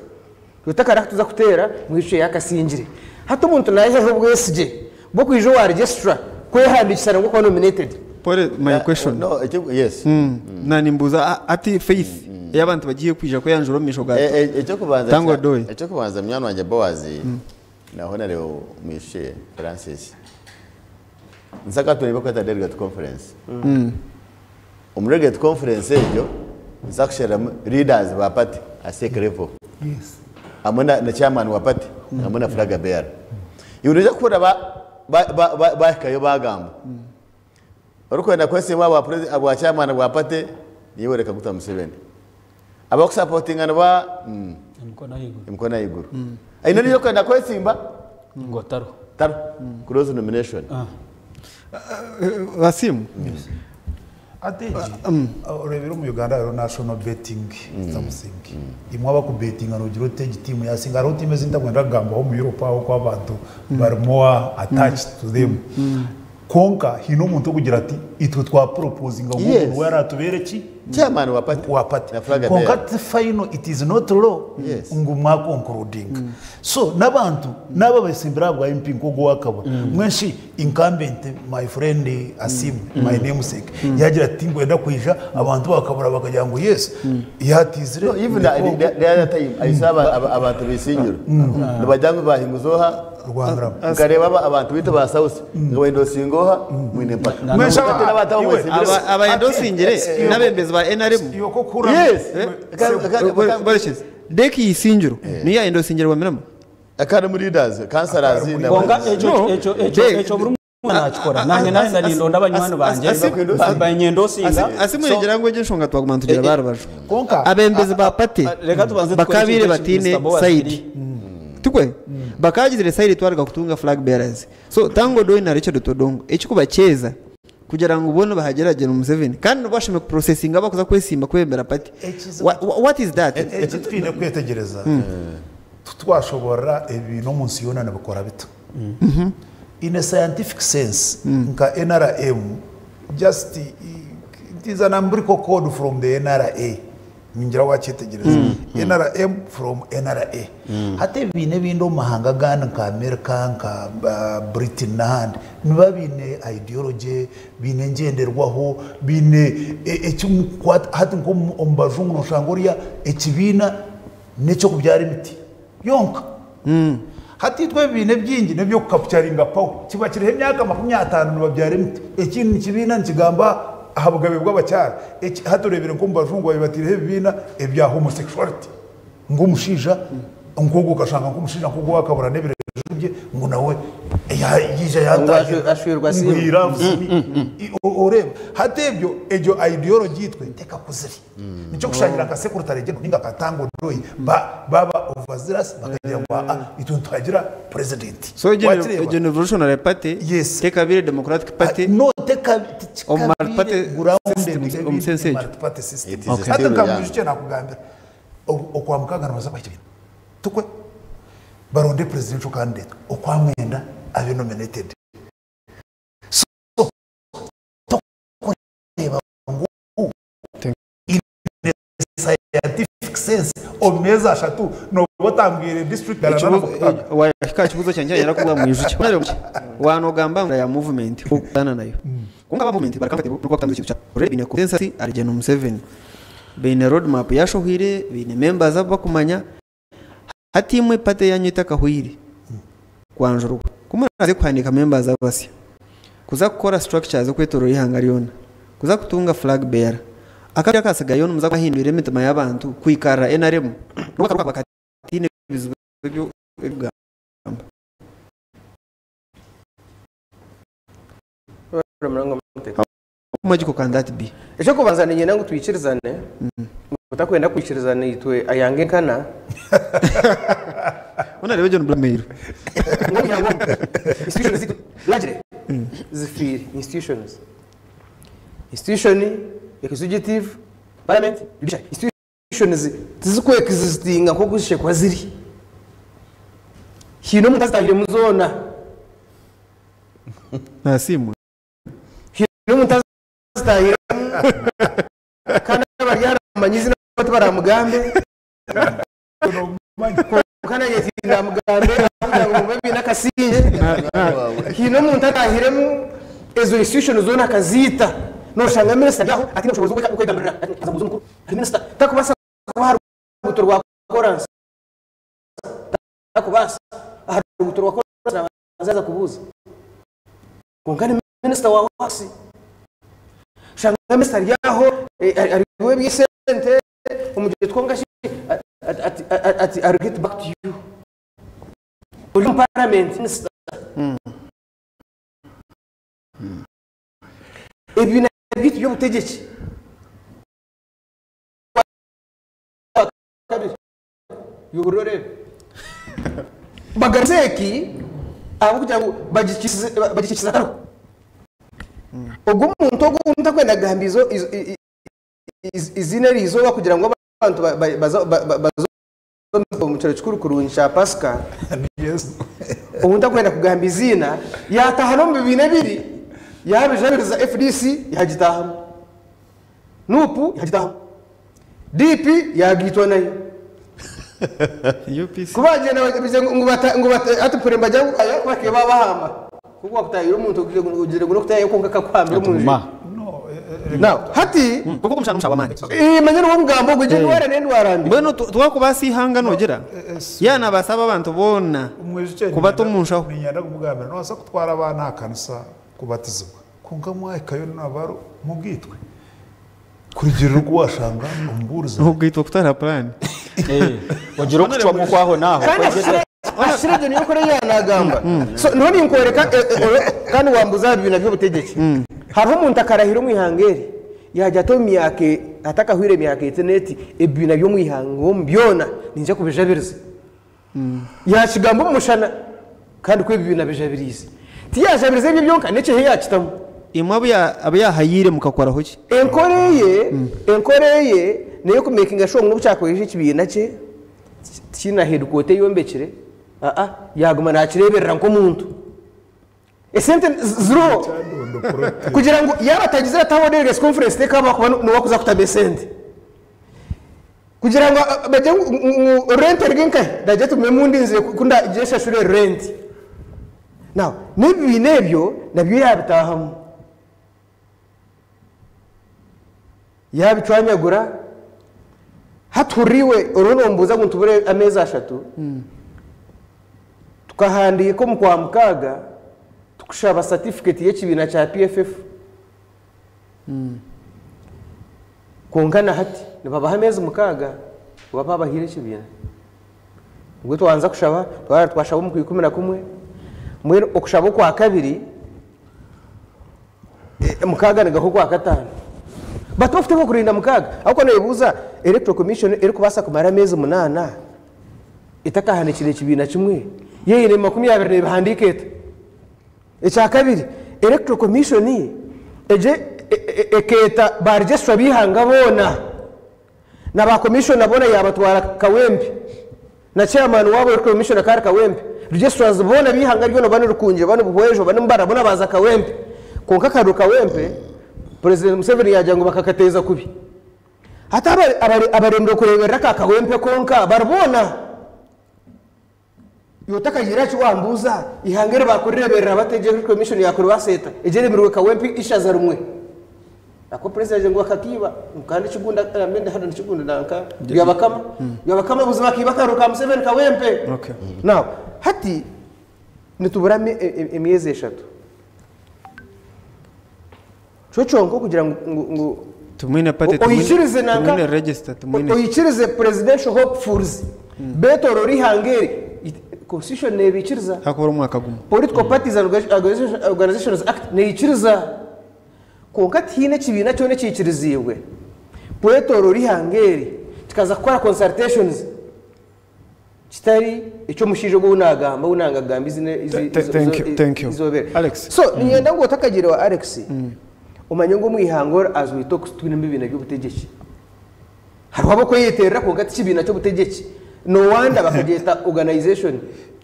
oti akari aku tuza kuteera mwijukye yaakasingire. Hati omuntu naihahi obwesigye bw'okwija owa registrar kwehandiikisa nangwa okuba nominated? Pole my question. No, ekyo yes. Na nimbuuza hati faith ey'abantu bagiye kwija kweyanjura omu maisho ga Ekyokubanza Tanga Odoi. Ekyokubanza munywani wangye Boaz na Honorable Mwishe Francis. Nsaka twine ebibakweta delegate conference. Omu delegate conference egyo nza kusheruramu leaders ba party a sec level. Yes. Hamwe na chairman wa party hamwe na flag bearer. Iwe noija kuhurira bahikayo bagamba. Orikwenda kwesimba ahabwa chairman bwa party niiwe Yoweri Kaguta Museveni. Abakusapotinga niba Emikono ahaiguru. Emikono ahaiguru. Aine oriya orikwenda kwesimba? Ngu tariho. Tariho. Close nomination. Basiimu. Hati egi oreebire omu Uganda hariho national betting something. Imwe abakubetinga noogira oti egi tiimu yaasinga. Hariho tiimu ezi ntakwenda kugambaho omu Europe aho oku abantu bari more attached to them. Kwonka haine omuntu orikugira ati itwe twaporopozinga ngu ogu niwe araatubeere ki? Chairman wa party. Wa party. Na flag Kwonka bearer. ti final, it is not law ngu mwakonkurudinga. So n'abantu n'abo abetsimbire aha bwa MP nk'ogu owakabura. Mbwenu shi incumbent my friend Asiimwe, my namesake, yaagira ati tinkwenda kwija, abantu bakabura bakagira ngu yes, yaatiizire. No, even the other time, I saw abantu b'Isingiro nibagira ngu bahinguza oha? Rwangarama. Nkareeba abantu baitu ba South ngu baendosinga oha? Mwine mpaka. Mwesha Hati n'abantu abo iwe. mwesimbire. Abaendosingire n'abebembezi ba NRM. Iwe ko kura. Yes. Barekezi. Deki Isingiro niyo yaendosingire Rwamirama? Academy leaders, councillors, Academy na- Konka ekyo No. ekyo ekyo ekyo buri mwana nakikora nanye naza nindonda abanywani banje banyendosinga. Asimurengera ngu enshonga twaguma nitugira barubaju. Konka Abembezi ba pate Reka tubanze tukore bakabire ekintu batine Mr. Boaz side kiri. tukwe bakagizire side twarga kutunga flag bearers, so tango doi na Richard Todongo ekikubakyeza kugira ngu boona bahageragere Museveni kandi bashime kuprocessinga bakuza kwesimba kwebembera pati. What is that? Eki twine kwetegereza, tutwashobora ebintu omu nsi yoona nibikora bita in a scientific sense, nka NRM, just it is an umbilical cord from the NRA. Ningira wakyetegereza, NRM from NRA. Hati ebibiina ebindi omu mahanga agandi nka America, nka Britain n'ahandi, niba biine ideology, biine engyenderwaho, biine ekimukwata. Hati nk'omu omu bajungu noshanga oriya ekibiina n'ekyokubyara emiti yonka. Hati itwe ebibiina ebingi nebyokucapturinga power, kiba kiriho emyaka 50 nibabyara emiti. Ekindi kibiina nikigamba aha bugabe bw'abakyara. Hati orebire nk'omu bajungu babibatireho ebibiina ebya homosexuality, ng'omushaija nk'ogwo okashanga nk'omushaija nk'ogwo wakabura n'ebireju bye, ngu nawe yija yatahira. Ashwirwa Ngu simu. he loves me. Oreba hati ebyo egyo ideology itwe tekakuzire, nicyo kushangira nka secretary general ninga katango doyi baba overzealous, bakagira ngo ah, itwe ntitwagira president. So Wakireba? Egyo revolutionary party Yes. tekabire democratic party. No, teka Omu multi-party system, omu sense egyo. multi-party system. It is Hati still nka young. mwijukye nakugambira okwa mukaga nibaza kuha ekibiina tukwe baronde presidential candidate okwa mwenda abe nominated. So tokureba ngu in a scientific sense omu mezi 3 noba otambwire district garanana mukaga. Wahika kibuzo kyanje yera kuba mwijuki wanogamba ngo ya movement kutana nayo kunga movement bari comfortable nuko kutangira ikintu cya already bine consensus arigena Museveni, bine road map yashohire, bine members abo bakumanya. Hati imwe pate yanyu itakahwire kwanjurwa kumuraze kuhandika members abasya, kuza kukora structures zo kwetorora ihanga ryona, kuza kutunga flag bearer, akabya kasigayo muza kwahindura emitima y'abantu kwikarra NRM nuko bakatine bizibu ebyo ebigamba. How magical can that be? Ekyo kubanza ninyenda ngu twikirizane, utakwenda kwikirizana itwe ayange nkana. Onarebe John Blackmail. Institutions zitu largely zifiire institutions, institution executive, parliament, judiciary, institutions tizikweexistinga nk'oku zishekwa ziri hiine omuntu azitahire muzoona. Nasimwe. Hiine omuntu azitahiremu kandi abari aramanya izina baramugambe, kandi ayetinda mugambe kugira ngo mube biine akasinge. Hiine omuntu atahiremu ezo institution zoona akaziita, noshanga minisita aho atiine obushobozi bw'okwegambirira, aza kubuuza omukuru ari minisita, takubaasa kuba aha ruguuto rwa koransi, takubaasa aha ruguuto rwa koransi nabanza yaza kubuuza, kwonka ni minisita wa wasi. Shanga minisita ari aho ariho eby'esente omugihe twonka shi ati I'll get back to you. Ori omu parliament minisita ebibiina byaitu by'obutegyeki kabiri yuhurira bagazeeki ahabw'okugira ngu bagikikize akaro ogwo omuntu ogwo ntakwenda kugamba izina eriizooba kugira ngu abantu baze omu kiro kikuru kurungi kya Pasika. Yes. Obu ntakwenda kugamba iziina, yataha n'omu bibiina ebiri, yabijabiriza FDC yagitahamu, NUP yagitahamu, DP yagitwa nayo. UPC. Kubagenda bagize ngo ati pure mbajya ngo aya bakiye babahamba kuko wakutahira omuntu ugire ngo nokutayo konka kakwambira omunju. Ma. No, Now hati kuko umushana umushana w'amani. Manye n'uwo mugambo gwe ndwara n'endwara mbi. Mbwenu twakubaasa ihanga nogira yana basaba abantu boona Umwijukye kubata omunshaho. Ninyenda kumugambira nobaasa kutwara abaana aha kanisa kubatizibwa, konka mwahikayo nabaro mubwitwe kurugero rwo washanga omubuurizi. Obwitwa kutara plan. Ogira okucwamu kwaho naho. Kandi Ashira egyo niyo nkora eyanagamba. So niho ninkworeka kandi wambuza aha bibiina by'obutegyeki. Hariho omuntu akarahira omu ihanga eri yagira ati omu myaka hatakahwire emyaka eti n'eti ebibiina by'omu ihanga omu byona niinyija kubijabiriza. Yakigamba omu mushana kandi ku ebibiina bijabiriize. Tiyajabiriza ebye byonka n'ekihe yakitamu. Imwe abu abu yahayiire mukakoraho ki? Enkora eye enkora eye n'ey'okumekinga shuwa ngu n'obu kyakuba ekibiina kye tikiine na headquarter eyombekire, aa yaguma nakireeberera nk'omuntu. Esente ziriho kugira ngu yaaba atagizire ataho delegates conference tekabaho kuba niwe akuza kutamu esente. Kugira ngu bagire ngu rent eri nkahi, nagira ati gume mundinzire ku ndagye nshashure rent. Now n'ebibiina ebyo nabyo yaabitaahamu. Yaabicwanyagura, hati hurira iwe oriho nombuuza ngu nitubura ameezi ashatu, tukahandiika omu Kwamukaaga tukushaba certificate y'ekibiina kya PFF. Kwonka na hati nibabaha ameezi mukaaga kuba baabahaire ekibiina. Nibwo twabanza kushaba, twaheza twashaba omu Kwikumi-na-kumwe, mbwenu okushaba okwakabiri mukaaga nigahwa Okwakataano. Bati bakuteekwa kurinda mukaaga ahabw'okuba noyebuuza Electoral Commission erikubaasa kumara ameezi munaana etakahanikire ekibiina kimwe, yo eine 20 neebihandiika eta? Ekyakabiri, Electoral Commission egyo ekeeta ba registrar b'eihanga boona na ba commissioner boona yaabatwara Kawempe na chairman waabo Electoral Commission akaba ari Kawempe, registrars boona ab'eihanga ryona oba ni Rukungiri oba ni Buhweju oba ni Mbarara boona baaza Kawempe. Kwonka akaruru Kawempe, President Museveni yaagira ngu bakakateeza kubi. Hati abaremire kureeberera aka Kawempe konka bari boona. Iwe otakagiire aha ki wambuuza, eihanga eri baakurireeberera bata egyo Electoral Commission yaakuribaasa eta? Egyo eremirwe Kawempe ishaza rimwe. Ahakuba Purezidenti yaagira ngu bakakiiba ngu kandi Kigunda hanu ni Kigunda nanka Byabakama. Byabakama buzima akiiba akaruru ka Museveni Kawempe. Now hati nitubura emyezi eshatu. Kyo kyonka okugira ngu ngu Tumwine party, oyikirize nanka tumwine register, tumwine. Oyikirize presidential hopefuls betorora eihanga eri, constitution nebikiriza. Hakubura omwaka gumwe. Political Parties and Organizations Act neyikiriza. Kwonka tihaine ekibiina kyona ekiikiriziibwe kwetorora eihanga eri kikaza kukora consultations. Kitari eky'omushaija ogu ou naagamba, ou nanga kugamba eiziina Thank you, thank you. eizooba eri. Alex. So, niinyenda ngu otakagiire wa Alex, omanye ngu omu ihanga ori as we talk titwinemu bibiina by'obutegyeki. Hariho ab'okweyeterera kwonka ti kibiina ky'obutegyeki. No wonder bakagyeta organization,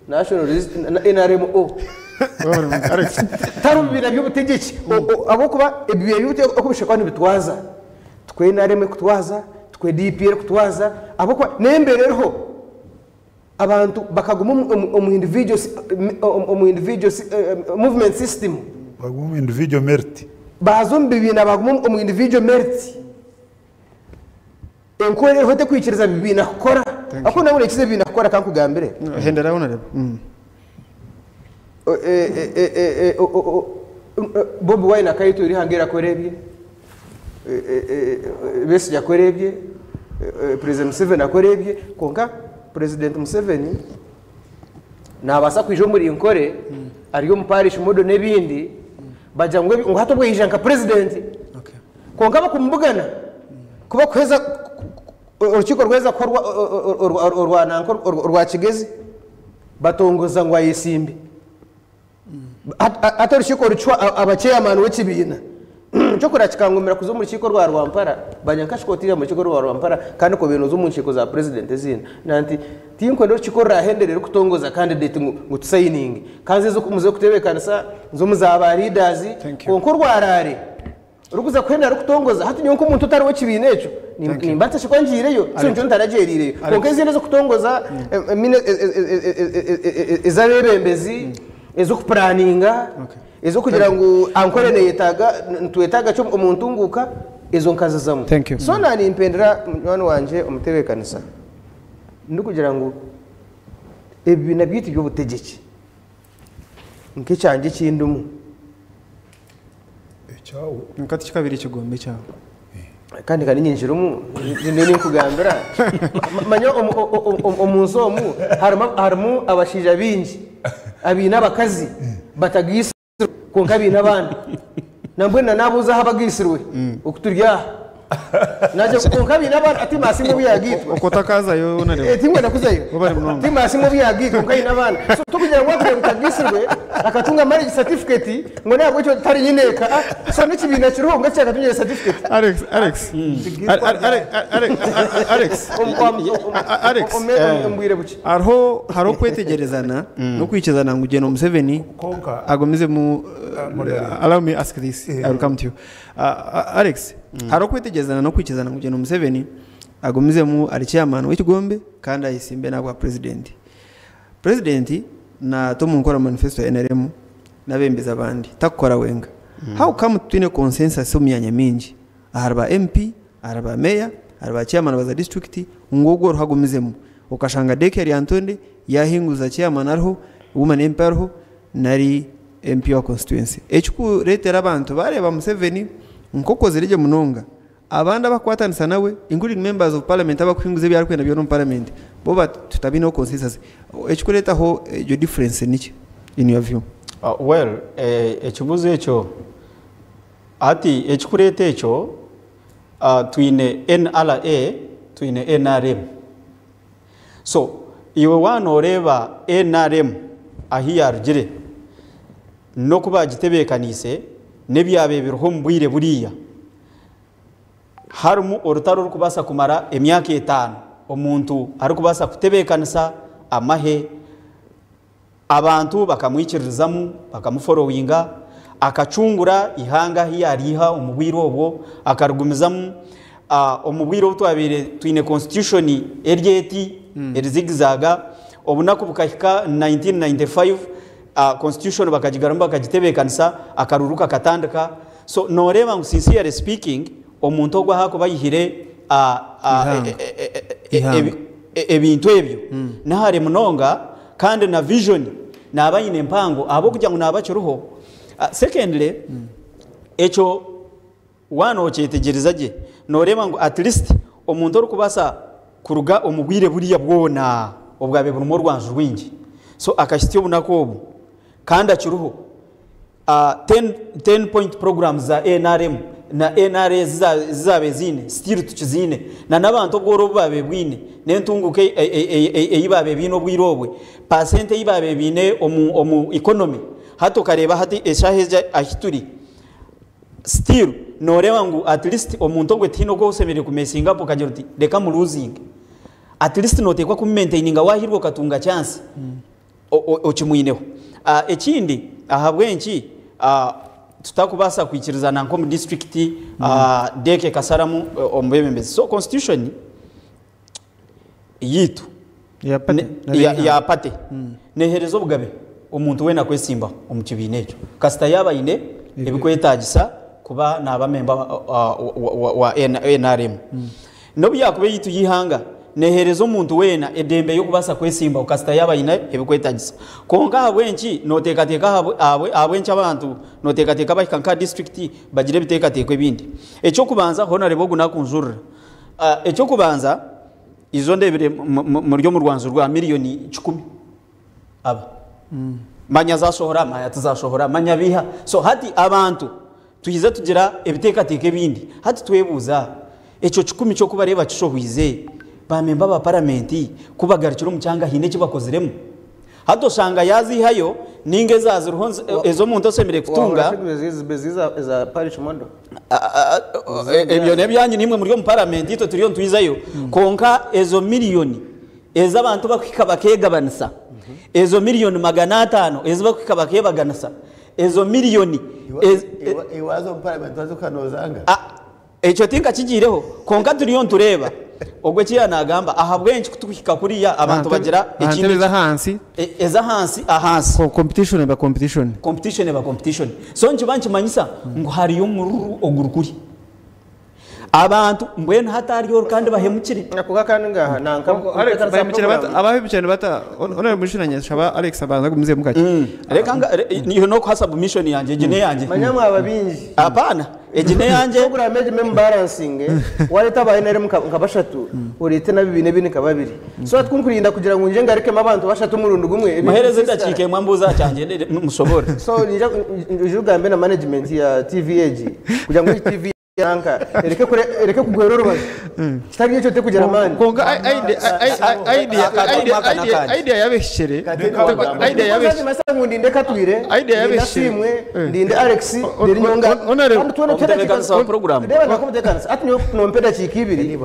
National Resist, NRMO. Alex. Tihariho bibiina by'obutegyeki. Ahabw'okuba ebibiina by'obutegyeki oku bishusha kuba nibitwaza, tikwo NRM erikutwaza, Tikwo DP erikutwaza ahabw'okuba n'embeera eriho abantu bakaguma omu individual omu individual movement system. Baguma omu individual merit. Baaza omu bibiina baguma omu individual merit. Enkora eriho tekwikiriza bibiina kukora. Ahabw'okuba nawe noikiriza ebibiina kukora kankugambire. Hendera honorable. Bobi Wine akayetwera eihanga eri akora ebye. Besigye akora ebye, President Museveni akora ebye, kwonka President Museveni nabaasa kwija omuri Nkore ari omu parish model n'ebindi bagira ngu ngu hati obwo yaija nka President. Kwonka bakumubugana ku bakuheza orukiiko rwaheza kukorwa orwa nanka orwa Kigezi batongoza ngu ayesimbe. Hati orukiiko rucwa aba chairman w'ekibiina. Kyokora kikangumira kuza omu rukiiko rwa Rwampara, banya nkashika otiire omu rukiiko rwa Rwampara kandi kobaire noza omu nkiiko za president ezindi. Naagira nti tinkwenda orukiiko orurahenderera rurikutongoza candidate ngu tusayininge. Ka nze muze kutebeekanisa nze omu za ba leaders kwonka orwaraare Orikuza kuhendera arikutongoza hati nyowe nk'omuntu otari w'ekibiina ekyo nimba ntashe kuba ngiireyo so nikyo ntaragyereireyo kwonka ezindi ez'okutongoza ez'abeebembezi ez'okupuraninga ez'okugira ngu Ankole neyetaaga nitwetaaga ki omu ntunguuka ezo nkazizamu. So naanimpendera munywani wangye omutebeekanisa ndikugira ngu ebibiina byaitu by'obutegyeki nk'ekyangye eki ndimu. Ekyawe. Kwonka tikikabaire ekigombe kyawe. Kandi ka niinyinjira omu niyo ninkugambira. Manya omu nsi omu harimu abashaija baingi abaine abakazi batagaitsirwe kwonka baine abaana. Nambwenu na naabuuza aha abagaitsirwe oku turi aha. Naagira kwonka baine abaana hati Masimba obu yaagaitwa. Okwo otakazayo na Tinkwenda kuzayo. Webale munonga. Ti Masimba obu yaagaitwa kwonka aine abaana. So tokugira ngu wakugira ngu tagaitsirwe akatunga marriage certificate ngu nahabwekyo tari nyineeka. Ah, so n'ekibiina kiriho ngu ekyakatungire certificate. Alex, Alex, Alex, Alex, Alex, Omu bwire bukye. Hariho okwetegyerezana n'okwikizana ngu General Museveni Konka agumizemu. Murere. Allow me ask this, I will come to you. Alex, hariho okwetegyerezana n'okwikizana ngu General Museveni agumizemu ari chairman w'ekigombe kandi ayesimbe n'abwa president. President naata omu nkora manifesto ya NRM n'abembezi abandi, takukora wenka. How come twine consensus omu myanya mingi ahari ba MP, ahari ba mayor, ahari ba chairman baza district ngu ogwo oriho agumizemu, okashanga Deke Lyantonde yahinguza chairman ariho, woman MP ariho, nari MP wa constituency, ekikureetera abantu bareeba Museveni nk'okozire gye munonga, abandi abakwatanisa nawe, including members of parliament abakuhinguza ebi arikwenda byona omu parliament, bo tutabineho consensus? Ekikureetaho egyo difference niki in your view? Well, ekibuuzo ekyo hati ekikureeta ekyo, twine NRA, twine NRM. So iwe waanoreeba NRM ahu yarugire n'oku bagitebeekaniise n'ebyaba biriho omu bwire buriya, harimu orutaro orikubaasa kumara emyaka 5, omuntu arikubaasa kutebeekanisa amahe, abantu bakamwikiririzamu, bakamufollowinga, akacungura ihanga ahu yariiha omu bwire obwo, akarigumizamu omu bwire obu twabaire twine constitution eri eti erizigizaga. Obunaku bukahika 1995, constitution bakagigaramu, bakagitebeekanisa, akaruru kakatandika. So noreeba ngu sincerely speaking, omuntu ogwo ahakuba ayihire Ihanga. Ihanga. Ebintu ebyo nahare munonga, kandi na vision naaba ayine empango ahabw'okugira ngu naaba akiriho. Secondly, ekyo waana okyetegereza gye, noreeba ngu at least omuntu orikubaasa kuruga omu bwire buriya bwona obwabe burimu orwanju rwingi, so akahitsya obunaku obu kandi akiriho, 10 point programs za NRM na NRA zizabe ziine, still tukiziine, na n'abantu obworo obu babe bwine n'entunguka ei babe biine obwire obwe, pasente ei babe biine omu economy. Hati okareeba hati eshaaha ezi ahi turi, still noreeba ngu at least omuntu ogwe tihaine oku oshemereire kumesinga up okagira oti reka mulosinge. At least noteekwa kumumaintaininga, wahirwa okatunga chance okimwineho. Ekindi, ahabw'enki tutakubaasa kwikirizana nk'omu district, Deke kasaramu omu bebembezi? So constitution yitu Ya party, ya party nehereza obugabe omuntu weena kwesimbaho omu kibiina ekyo, kasita yaaba aine ebikwetagisa kuba naaba member wa NRM. N'obu yakuba eyitu y'ihanga, nehereza omuntu weena edembe y'okubaasa kwesimbaho kasita yaaba aine ebikwetagisa. Kwonka ahabw'enki noteekateeka, ahabw'enki abantu noteekateeka bahika nka district bagira ebiteekateeko ebindi? Ekyokubanza, honorable ogu nakunjurira. Ekyokubanza, izo ndebire muri omu rwanju rwa miliyoni 100, aba manya zashohora, manya tizashohora, manya biha. So hati abantu twize tugira ebiteekateeko ebindi. Hati twebuuza ekyo 100 kyokubareeba kishohwize bamemba ba paramenti kubagarukira omu kyanga, haine eki bakoziremu? Hati oshanga yazihayo ninga ezaziriho ez'omuntu oshemereire kutunga. Eza parish model. Ebyo nebyanyu nimwe muri omu paramenti, itwe turiyo ntwizayo. Konka ezo miliyoni ez'abantu bakuhika bakegabanisa, ezo miliyoni 500 ezi bakuhika bakebaganisa, ezo miliyoni Iwaza omu parliament waza okanozanga. Ah, ekyo tinkakigiireho, konka turiyo ntureeba ogwo ekiya nagamba ahabw'enki kutuhika kuriya abantu bagira ekindi ekindi ahansi. Ez'ahansi ahansi. Competition eba competition. Competition eba competition. So nkiba nkimanyisa ngu hariyo omururu ogurikuri. Abantu mbwenu hati ahari oru kandi bahemukire. Nakuga kandi ngaha nanka Alex, bahemukire bata abahemukire ni bata honorable mission nyashaba Alex abanza agumizemu kakye. Reka nga niyo nokuha submission yangye egi neyangye. Manya mwaba bingi. Apana egi neyangye. Program egi memu balancing wareta aba NRM nka bashatu orete n'abibiina ebindi nka babiri. So hati kunkurinda kugira ngu ngye ngarukemu abantu bashatu omurundi gumwe ebintu Muhereze bisiisikara. edakiika emwe ambuuze aha kyangye mushobore. So ninja ije ogambe na management ya TV egi kugira ngu egi TV yanka ereke kure ereke kugwera orubaju. Kitari ekyo tekugira amaani. Kwonka idea idea yabehikire idea yabehikire Masa ngu ndinde Katwire, Idea ndinde yabehikire. Asiimwe, ndinde Alex, ndinde Nyonga. Kandi twena Omutebeekanisa wa program. Reeba naku omutebeekanisa. Hati nyowe nompa edakiika ibiri,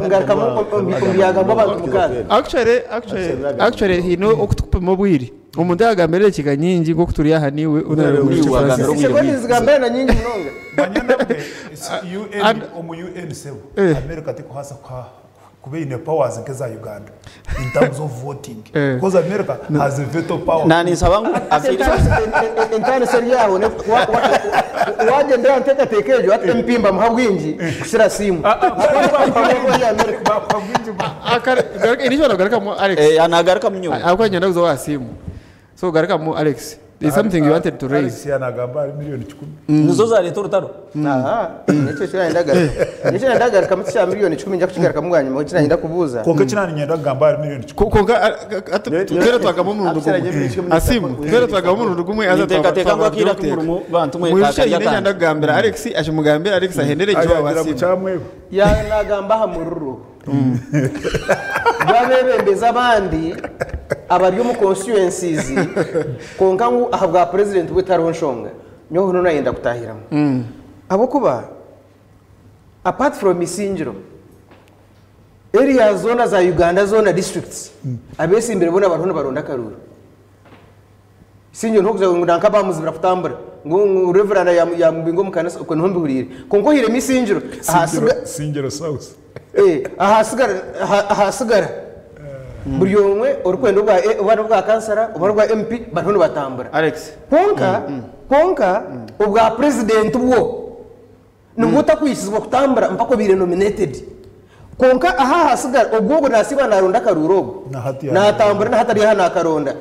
ngarukamu omu byagambwa abantu mukaaga. Actually, actually, actually hine okutukupima obwire. Omuntu yagambira edakiika nyingi nk'oku turi aha niiwe honorable Niiwe Mugisha wagambira Francis. obwire Sekondi bwingi. nzigambira na nyingi munonga. Manya nabwe, UN, omu UN sebo, America tekuhasa kuba ine powers nk'eza Uganda in terms of voting. Because America has a veto power. Na ninsaba ngu afiire. Entandisa eri aho, wagyendera nteekateeka egyo, hati MP mbamuha bwingi kukira Asiimwe. Eri garukamu Alex. Nagarukamu nyowe. Ahabw'okuba niinyenda kuza owa Asiimwe. So garukamu Alex. There's something you wanted to raise. Alex yanagamba ari miliyoni 10. Nizo zareeta orutaro. Aha, nikyo kinanyenda nikyo nandagarukamu kya miliyoni 10 nja kukigarukamu bwanyima kinanyenda kubuuza. Konka kinanyenda kugamba ari miliyoni 10. Konka twena twagamba omurundi gumwe. Asiimwe, twena twagamba omurundi gumwe aza Ninteekateeka ngu akaire aku murimu bantu mwe Mwisha kakarya yine akandi. nyenda kugambira Alex ashimugambira Alex ahendere gye Ayagira Asiimwe. kukyamweho. Yanagamba aha mururu. Gwabebembeza abandi abari omu constituencies konka ngu aha bwa president bwe tariho nshonga. Nyowe hono nayenda kutahiramu. Ahabw'okuba apart from Isingiro, area zona za Uganda zona districts abesimbire bona bariho nibaronda akaruru. Isingiro ntokuza ngu nanka bamuzibira kutambura ngu reverend yamubinga omu kanisa okwo niho mbihuriire. Konka ohiremu Isingiro, Isingiro South. Ahasigara buri omwe orikwenda oba n'obwa kansara oba n'obwa MP bariho nibatambura. Alex. Konka obwa president bwo nibwo otakwisizibwa kutambura mpaka obaire nominated. Konka aha hasigara ogwo ogwo nasiiba naronda akaruru ogwo. Nahati ya- Natambura nahatari aha nakaronda.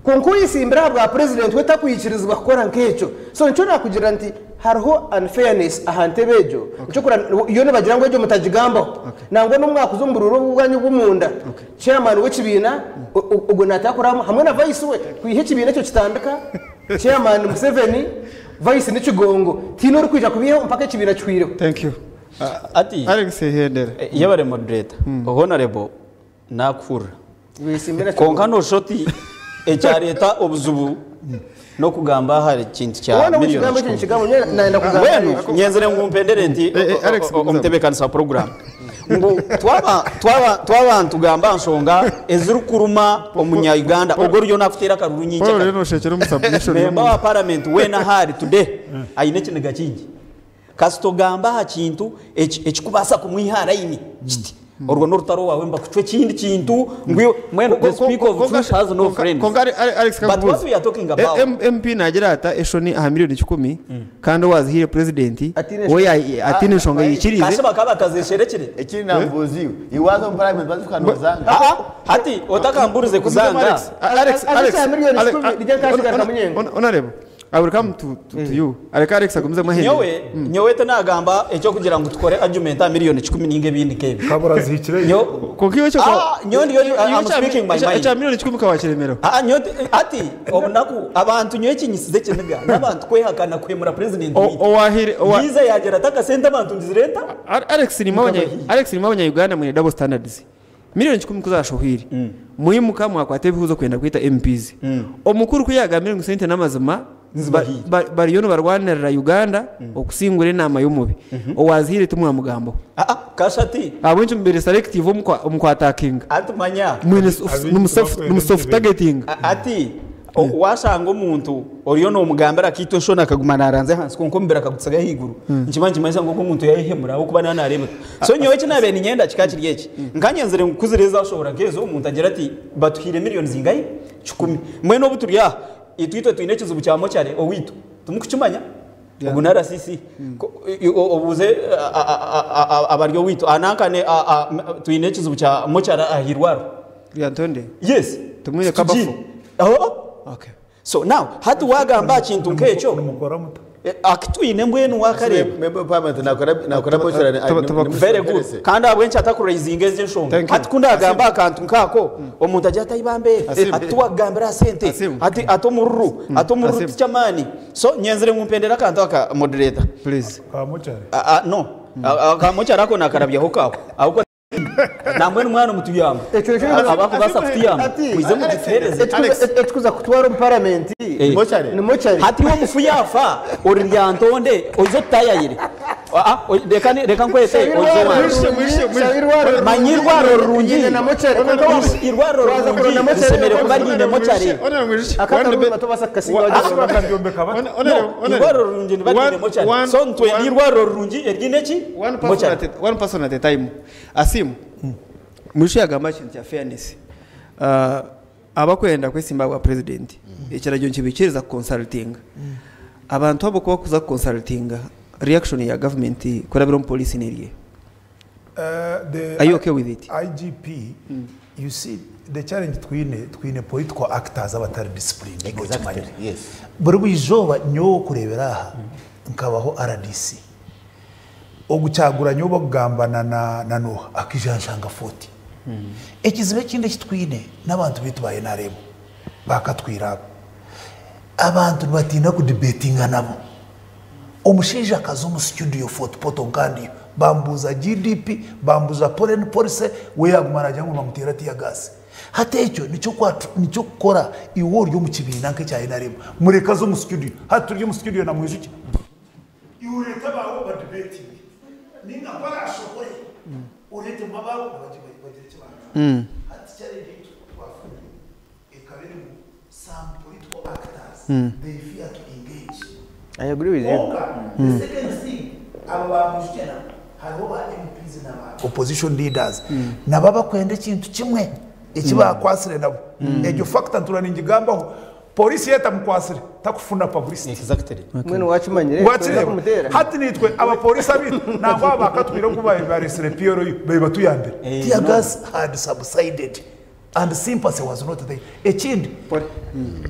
Konka oyesimbire aha bwa president we takwikirizibwa kukora nk'ekyo. So nikyo nakugira nti hariho unfairness aha ntebe egyo. Nikyo kura iyo nibagira ngu egyo mutagigambaho. Nangwa n'omwaka uza omu bururu bwanyu bw'omunda. Chairman w'ekibiina ogwo naatakoramu hamwe na vice we kwiha ekibiina ekyo kitandika. Chairman Museveni, vice ni Kigongo. Tiine orikwija kubiihaho mpaka ekibiina kihwireho. Thank you. Ati Alex Hendera. Yabare moderator. Honorable nakuhurira. Wesimbira Konka noshoti ekyareta obuzibu nokugamba aha kintu kya Wena miliyoni kigambo kikumi. kino kigambo, nenda kugamba. Mbwenu nyenzire ngu mpendere nti Alex, omutebeekanisa wa program. Ngu twaba ntugamba nshonga ezirikuruma omunya-Uganda, ogwo oriyo nakuteera akaruru nyingi Paul akari. rero noshekera omu submission Member y'omuntu. wa parliament weena ahari today aine ekiniga kingi. Kasita ogamba aha kintu ekikubaasa kumwiha layini kiti. Orwo n'orutaro wawe mbakucwa ekindi kintu ngu mbwenu the speaker of truth has no friends. Konka Alex But what kakubuuza. we are talking about MP nagira ata eshoni aha miliyoni 10 kandi owazihire president Atine we enshonga. atine enshonga yikirize. Kashe bakaba batazesherekire. Ekiri nambuuziwe. Iwaza omu parliament bazikanoozanga. Hati otakamburize kuzanga. Alex, Alex, Aze Alex, kya miliyoni Alex, 10 rijya nkashigara kamunyengo. Honorable, I will come to you. Areka Alex agumize amahende. Nyowe tenagamba ekyo kugira ngu tukore argument a miliyoni 10 ninga ebindi nk'ebyo. Kabura zihikire. Konka iwe kyo Nyowe ndiyo, I'm speaking my mind. Ekya miliyoni 10 kawakiremero. Nyowe ati obunaku abantu nyowe kinyisize ekiniga n'abantu kwehakana kwemura president witu. Owahire, owa Yize yagira ataka sente abantu ngizireta? Alex ni mabanya, Alex ni mabanya Uganda mwine double standards. Miliyoni 10 kuzashohire. Muyimuka mwakwate ebihuzo kwenda kwita M Ps. Omukuru kuyagambire ngu sente n'amazima Nzibahire. Bariyo nibarwanirira Uganda okusingura enaama y'omubi. Owazihire timwamugambaho. Kashati. Ahabw'enki mubire selective omu kwatakinga? Atumanya. Mwine Abingi bakwenda nimusoft ntebe. targeting. Ati, washanga omuntu oriyo nomugambira akiitwa enshoni akaguma naranze ahansi kwonka omubiri akagutsiga ahaiguru. Nkiba nkimanyisa ngu ogwo omuntu yayehemura ahabw'okuba naaba naareebeka. So nyowe eki naabaire niinyenda kikaba kiri eki. Nkanyenzire ngu kuzire ezashobora nk'ezo omuntu agira ati batuhaire miliyoni zingahi? 10. Mbwenu obu turi aha, itwe twine ekizibu kya mochare owaitu. Timukukimanya? Ogu na RCC. Obuuze abari owaitu. Aha nankane twine ekizibu kya mochari aha irwariro. Lyantonde? Yes. Tumwine kabafu? Okay. So now hati wagamba aha kintu nk'ekyo. Nimukora muta? Akitwine mbwenu wakareeba. Member of Parliament nakora nakora motion Very good. Kandi ahabw'enki atakuraizinga ezi enshonga? Thank you. Hati ku ndagamba akantu nk'ako, omuntu agira ati aibambe, Asimu. ati tiwakugambira aha sente, Asimu. ati ati omururu, ati omururu Asimu. tiky'amaani. So nyenzire ngu mpendere akantu aka moderator. Please. Ka mochari. Ah, ah, no. Aka mochari ako nakarabyaho kaako. Ahabw'okuba nambwenu mwana mutuyamba. Ekyo nikyo Abakubaasa kutuyamba, Ati- mwize mugituheereze. Ekikuza kutwara omu paramenti Mochari. ni mochari. Hati iwe omufu yaafa ori Lyantonde oize otutayayire. Reka reka nkwete oize wangye. Manya irwariro rirungi. Nyine na mochari. Irwariro Twaza rirungi kurora mochari. rishemereire kuba riine mochari. Akakaruru batobaasa kukasiga wagira Bakabyombeka bata. No, irwariro rirungi niba riine mochari. So nitwenda irwariro rirungi eriine ki? One person Mochari. at a, one person at a time. Asimu. Mwisho yagamba ekintu kya fairness. Abakwenda kwesimba bwa president. Ekiragiro nikibikiriza consulting. Abantu abo kuba kuza consulting reaction ya government kurabira omu police nerye. The Are you okay with it? IGP, you see, the challenge twine, twine political actors abatari disciplined. Exactly. Yes. Buri bwizoba nyowe kurebera aha nkabaho RDC. Ogucyagura nyowe bagambana na na Noah akijanshanga 40. Ekizibu ekindi ekitwine n'abantu bitu ba NRM bakatwira abo. Abantu nibatinda kudebatinga nabo. Omushaija akaza omu studio Fort Portal kandi bambuza GDP, bambuza foreign policy, we yaguma aragira ngu bamutera tear gas. Hati ekyo nikyo nikyo kukora iwe ori omu kibiina nk'ekya NRM. Mureka aze omu studio. Hati turi omu studio na Mwijukye. Iwe orete abaawe ba debating. Ninga ku arashobore, oreetemu abaawe bagire eki baakora. Hati challenge ei twafunire ekaba eri ngu some political actors, they fear to engage. I agree with you. Kwonka, the second thing, abo ba Mwijukye nabo, hariho ba MPs na ba opposition leaders nabo abakwenda ekintu kimwe eki bakwasire nabo. Egyo factor ntura ningigambaho. Polisi yetamukwasire takufuna publicity. Exactly. Mbwenu wakimanyire Wakireba. kumutera. Hati nitwe abapolisi abitu nangwa bakatwire ngu baresire PLU babe batuyambire. Tear gas had subsided and sympathy was not there. Ekindi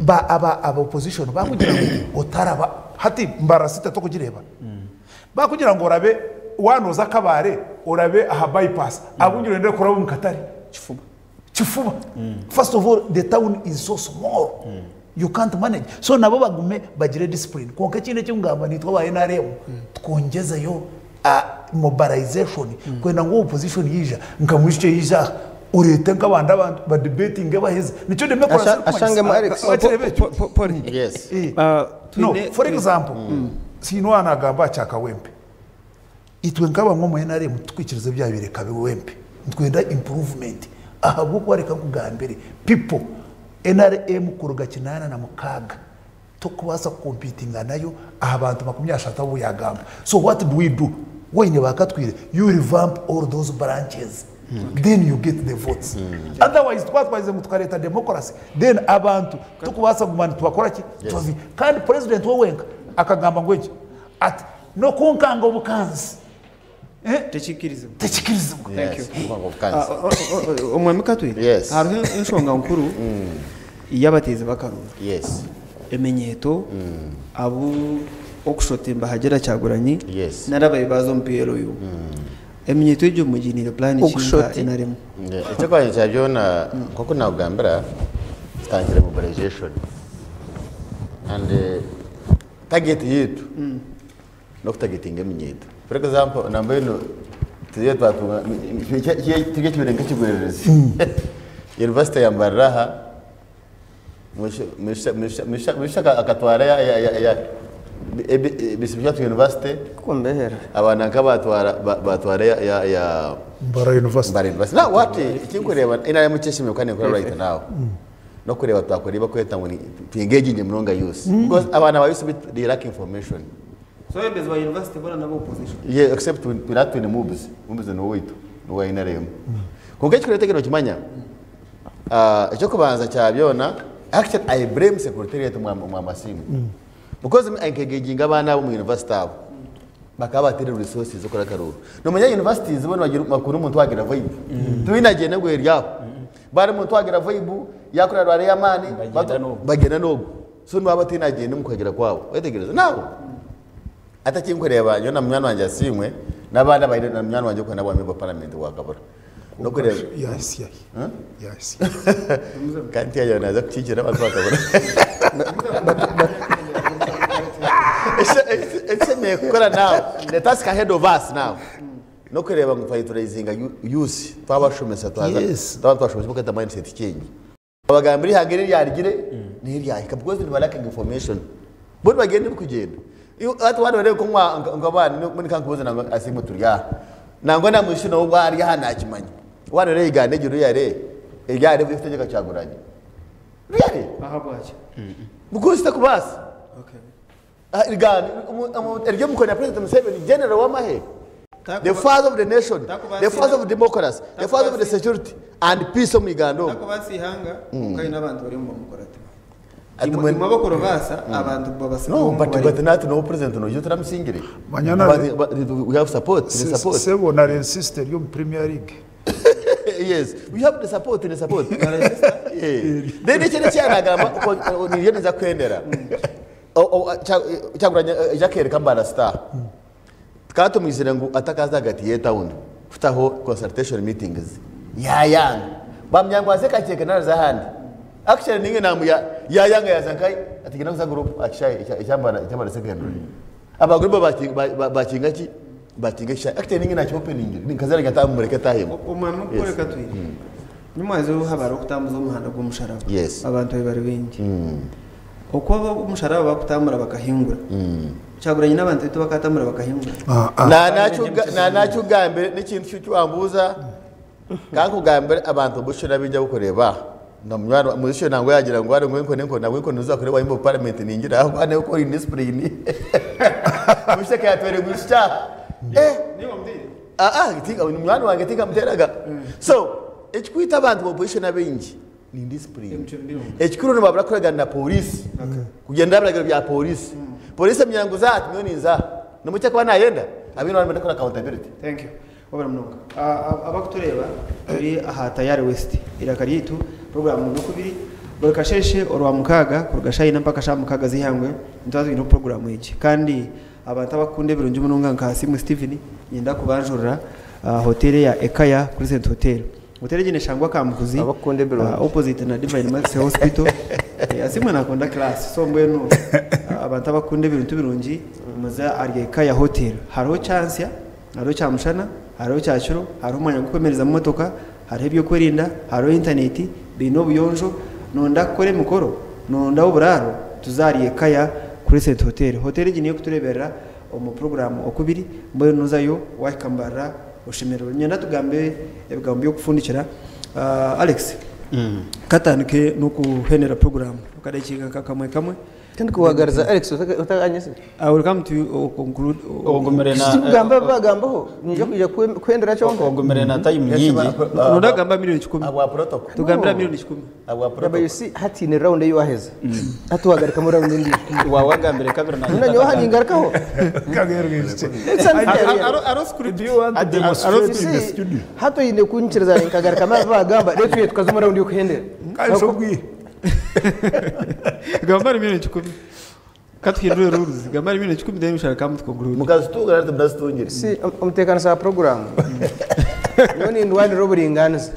ba aba aba opposition bakugira ngu otaraba hati mbarasita tokugireba. Bakugira ngu orabe wanoza akabare orabe aha bypass abungira ndende kuraba mu katare. Kifuba. Kifuba. First of all, the town is so small. You can't manage. So nabo bagume bagire discipline. Konka ekindi ekingamba nitwe aba NRM twongezeyo mobilization kwenda ngu opposition yija nka Mwijukye yija urete nk'abandi abantu ba debating baheze. Nicyo democracy Ashangemo Alex. Bakirebe ekyo. Paul. Yes. No, for example, sino anagamba kyakawempe. Itwe nk'abamwe mu NRM tukwikiriza bya bireka biwempe. Twenda improvement. Ahabwo reka nkugambire people NRM kuruga 86 tokubaasa kukompitinga nayo abantu 30 abo yagamba. So what do we do? Wayne bakatwire, you revamp all those branches. Then you get the votes. Otherwise twatwaze ngo tukareta democracy. Then abantu tukubaasa kugumana tubakora ki? Tubavi. Kandi president we wenka akagamba ngo iki? Ati no kunkanga obukanzi. Tekikirizibwa. Tekikirizibwa. Thank you. Yes. Kunkanga obukanzi. Omwami Katwire. Yes. Hariho enshonga nkuru y'abateezi b'akaruru. Yes. Eminyeeto abu okushotemba hagira Kyagulanyi. Yes. Narabaye baza omu PLU. Eminyeeto egyo mugiinire plan ki nka Okushoti. NRM? Yeah, Ekyo kya byona nk'oku nakugambira kitangire mobilization and target yitu n'okutagetinga eminyeeto. For example, namba eno tuye twatunga tujye kibere nk'ekigwererezi. University ya Mbarara aha, Mwisha akatwara ya ya ya ya Bishop University. Kumbehera. Abana nka batwara batwara ya ya ya Mbarara University. Mbarara University. Now what ikinkureba ina mu cyeshime kandi nkora right now. No kureba twakora bakweta ngo ni engage in munonga youth. Because abana ba youth they lack information. So ebezi ba university bona nabo opposition. Yeah, except we not in moves. Moves no wait. No wa NRM. Konka ekikureta kino kimanya. Ekyo kubanza kya byona actually I blame secretariat mwa masimu. Because me engaginga abaana abo mu university abo bakaba batire resources zokora akaruru. Nomanya universities bo nibagira bakunda omuntu wagira vibe. Tibinagenda ngu eryaho. Bari omuntu wagira vibe yakora rware y'amaani Bagenda n'ogwo. Bagenda n'ogwo. So nibaba batinagenda omu kuhagira kwabo. Wetegereza nawe. Atakinkureba nyowe na munywani wangye Asiimwe n'abandi abaire na munywani wangye okwana wa member of parliament wa Kabura. Nokureba Yes, yes. Yes. kandi tiyagira naza kukiikira abantu ba Kabura. Ekishemereire kukora now, the task ahead of us now. Nokureba ngu twayutilizinga youth twabashomesa twaza twaba twashomesa bakata mindset change. Babagambira ihanga eri ryarigire n'eryahika because niba lacking information. Bo nibagenda ebikugenda. Hati waaba noreeba nk'abaana nkankubuuza nangwa Asiimwe turi aha. Nangwa na mwisho nawe obu ari aha nakimanya. Waaba noreeba Uganda egi ruyare eryari ekutegyeka Kyagulanyi. Ruyare. Ahabwaki? Because takubaasa. Okay. Uganda eri omu mikono ya President Museveni general w'amahe. The father of the nation, the father of democracy, the father of the security and peace omu Uganda omu. Takubaasa ihanga kwonka haine abantu bariyo nibamukora ati. Ati Imwe abakurubaasa abantu babasiga No, omu but bari. but nati no president no yo turamusingire. Manya na- But we have support, the support. Sebo na Leicester yo mu Premier League. Yes, we have the support, the support. Yeah. Then ekyo nekyanagamba niyo niza kwendera. Kyaguranye Jacques Kambala star. Katumwizire ngu atakaza hagati ye town kutaho consultation meetings. Yayanga. Bamyangu azeka cheke naraza handi. Actually ninge namu ya yayanga yazankai atigena kuza group akishaye icyambara icyambara secondary. Aba group bakinga ki bakinga kishaye. Actually ninge nacho opening ninkazara gata mureke tahimo. Omwami kukoreka twire. Nyuma habara okutambuza omuhanda gw'omusharaba. Yes. Abantu abe bari baingi. Oku omusharaba bakutambura bakahingura. Kyaguranye n'abantu bitu bakatambura bakahingura. Na nakugambire n'ikintu cy'uwambuza kankugambire abantu bushira bijya bukureba na munywani muzisho nangwe yagira ngo ari ngo inkoni inkoni nangwe inkoni uzakore wa imbo parliament ningira aho ane uko in discipline mushaka yatwere gusha eh ah ah tinga ni munywani wange tinga muteraga so ekikwita abantu opposition abingi ni discipline ekikuru ni babura kuragana na polisi kugenda biragiro bya polisi polisi emyango zati niyo ninza nomucya kuba nayenda abino bari ndakora accountability. Thank you. Wabara munonga. Abakutureba turi aha Tayari West. Iraka ryitu program nokubiri buri kasheshe orwa mukaga kuruga shayina mpaka sha mukaga zihangwe nitwaza ino program egi kandi abantu abakunda ebirungi munonga nka Simu Steven nyenda kubanjurira hotel ya Ekaya Crescent Hotel. Hotel egi neshangwa Kamukuzi Abakunda ebirungi. Opposite na Divine Mercy Hospital. Asimwe nakunda class so mbwenu abantu abakunda ebintu birungi muze ari Ekaya Hotel. Hariho chansya, hariho kyamushana, hariho kyakiro, hariho omwanya gw'okwemereza mu motoka, hariho ebyokwerinda, hariho intaneti, biine obuyonjo, nonda kukora emikoro, nonda oburaaro, tuzaari Ekaya Crescent Hotel. Hotel egi niyo kutureberera omu program okubiri, mbwenu nozayo wahikambarira oshemererwe. Nyenda tugambe ebigambo by'okufundikira. Alex, katandike n'okuhenera program okadekiika nka kamwe kamwe. Kandi kuwagariza Alex utaganyise. I will come to you or conclude. Ogumire na Kugamba bagambaho nija kuja kwendera kyonka. ogumire na time nyingi. Nondagamba 1,000,000. Abwa protocol. Tugambira 1,000,000. Abwa Yaba protocol. you see hati ni round eyo waheza. Hati wagarika mu round indi. Wawagambire kabiri na Nuna nyoha ningarikaho. Kagergeje. It's unfair. Aro script. Do you want to demonstrate in the studio? Hato yine kunkyiriza nkagarika bagamba rero tuye tukaza mu round yo kuhendera. Kandi sobwi. Gamba 1,000,000. Katuhindure rules. Gamba 1,000,000 then we shall come to conclude. Mukazitunga rero mudazitungire. Si omutekano sa program. Nyowe nindwanira oburinganiza.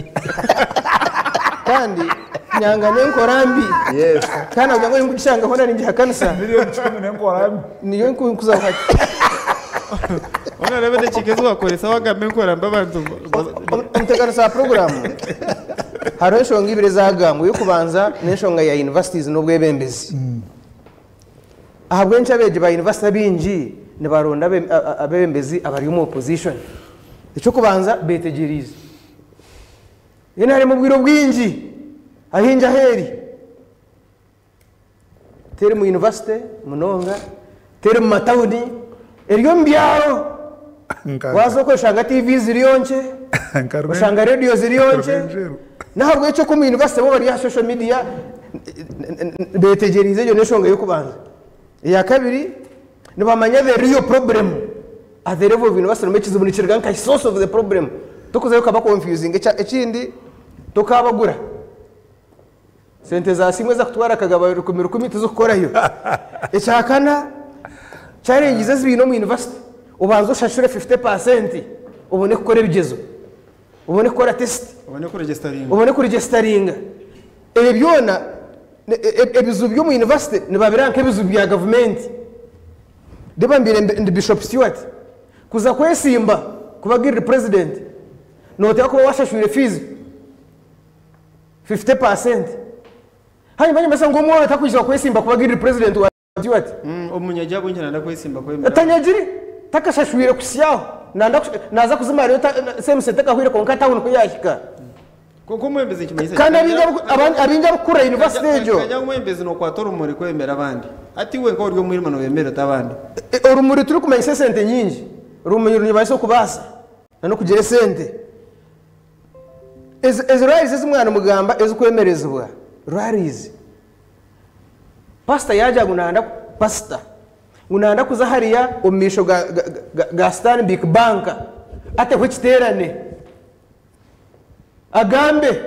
Kandi nyanga nenkora mbi. Yes. Kandi nabwo nkugishangaho nari ngihakanisa. 10,000,000 nenkora mbi. Niyo nkuza hati. Ona rebe nekigezo wakoresa wagambe nkora mbi abantu. Omutekano sa program. Hariho enshonga ibiri ezagambwe ey'okubanza n'enshonga ya universities n'obwebembezi. Ahabw'enki abeegi ba university abaingi nibaronda abebembezi abari omu opposition. Eky'okubanza beetegyereize. Then harimu obwire obwingi ahingi aheeri. Teri mu university munonga, teri mu matawuni, eri omu byaro. Waza oshanga TV ziriyo nkye, oshanga radio ziriyo nkye. Nahabwekyo ku mu university bo bari aha social media beetegyereize egyo n'enshonga y'okubanza. Eya kabiri, nibamanya the real problem at the level of university ngu ekizibu nikiruga nkahi, source of the problem. Tokuzayo okaba confusinga. Ekindi, tokabagura. Sente za simu ezakutwara akagaba rukumi rukumi tizikukorayo. Ekyakana, challenges ezi baine omu university, obanze oshashure 50% obone kukora ebigyezo, obone kukora test, Obone kuregestaringa. Obone kuregestaringa. Ebyo byona, ebizibu by'omu university nibabiraba nk'ebizibu bya gavumenti. Reeba mbaire ndi Bishop Stuart, kuza kwesimba kuba guild president, noteekwa kuba washashwire fees 50%. Hanyuma nimbaasa ngu omwooro takwija kwesimba kuba guild president wa Stuart. Omunyagi ahabw'enki nanda kwesimba kwemera? Tanyagire, takashashwire kuhitsya aho. Nanda naaza kuzimarayo same sente ekahwire kwonka tawuni ku yaahika. Kwonka omwebembezi nikimanyisa ki? Kandi abaingi abarikukura yunivasite egyo. Kanya omwebembezi nookwata orumuri kwebembera abandi. Hati iwe nka ori omwirima noobembera ota abandi? Orumuri turikumanyisa esente nyingi. Orumuri nirubaasa okubaasa n'okugira esente. Ezi rallies ezi mwaba nimugamba ezikwemerezibwa, rallies, pasita yaagira ngu nayenda, pasita ngu nayenda kuza hariya omu maisho ga Stanbic Bank ateho ekiteerane agambe,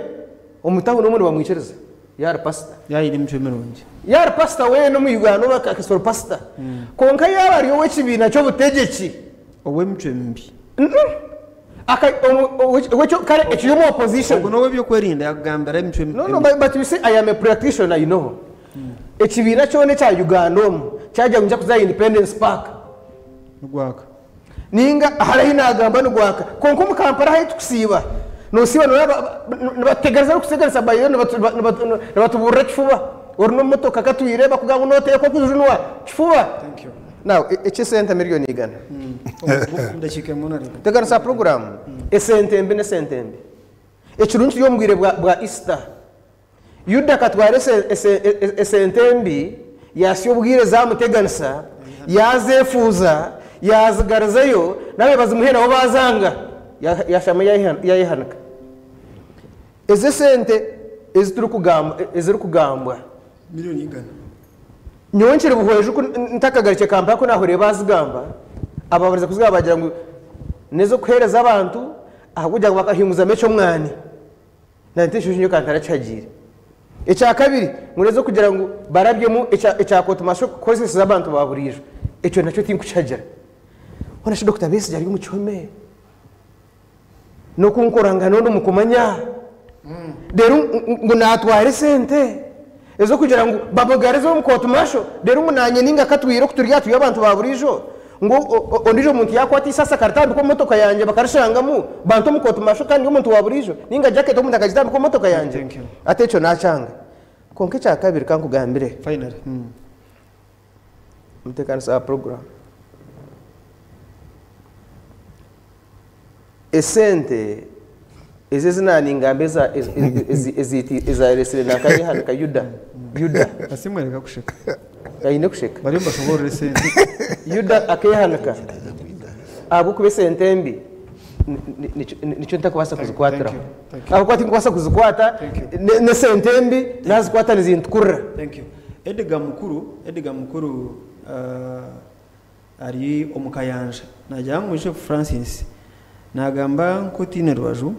omu tawuni omwo nibamwikiriza yaaba ari pasita. Yaaba aine emicwe mirungi. Yaaba ari pasita weena omu Uganda oba akasoro pasita. Kwonka yaaba ari ow'ekibiina ky'obutegyeki. Ow'emicwe mibi. Kare ekiri omu opposition. Ogwo n'ow'ebyokwerinda yakugambira emicwe No, no, but you see, I am a practitioner, you know. Ekibiina kyona ekya Uganda omu kyagira ngu nikija kuza aha Independence Park. Nigwaka. Ninga hariho ahi naagamba nigwaka. Kwonka omu Kampala ahu turikusiiba, noosiiba nooreeba nibatuteganisa n'okututeganisa by then nibatuburira kifuba. Ori n'omu motoka katwire bakugamba ngu nooteekwa kujunwa kifuba. Thank you. Now, eky'esente milioni igana. Omu dakiika emwe onareeba. Teganisa puroguraamu. Esente mbi n'esente mbi. Ekirungi turi omu bwire bwa Easter. Yuda akatwara esente mbi yaasya obwire zaamuteganisa, yaazeefuuza, yaazigaruzayo, n'ababaire bazimuhaire nabo baazanga, yaashama yaayehanika. Ezi esente ezirikugambwa. Milioni igana. Nyowe nkiri Buhweju ku ntakagarukire Kampala ku naahuriire baazigamba, abaabarize kuzigamba baagira ngu n'ez'okuheereza abantu ahabw'okugira ngu bakahinguzamu eky'omwani. Nanye ekyo nyowe ka ntarakihagiire. Ekya kabiri ngu n'ez'okugira ngu barabyemu ekya kooti martial kukozesa abantu ba buriijo. Ekyo nakyo tinkukihagira. Hoona shi Dokita Besigye ari omu kihome? N'okunkora nga n'ondi mukumanya? Reero ngu naatwara esente ez'okugira ngu bamugarize omu kooti martial, reero ngu naanye ninga katwire oku turi aha turi abantu ba buriijo, ngu ondiijo muntu yaakwata eisasi akaritambika omu motoka yangye bakarishangamu, bante omu kooti martial kandi ndi omuntu wa buriijo, ninga jaketi omuntu akagitambika omu motoka yangye? Thank you. Hati ekyo naakyanga. Kwonka ekya kabiri ka nkugambire. Finally. Omuteekanisa wa puroguraamu. Esente ezi ezi naaningamba ezaaretsire nanka yehanika Yuda. Yuda. Asimwe reka kusheka. Aine kusheka. Bariyo nibashoboorora esente. Yuda akeehanika ahabw'okuba esente mbi nikyo ntarikubaasa kuzikwatiraho. Ahabw'okuba tinkubaasa kuzikwata n'esente mbi naazikwata nizintukurira. Thank you. Edgar Mukuru, Edgar Mukuru ari omu Kayanja naagira ngu Bishop Francis naagamba nk'otaine rubaju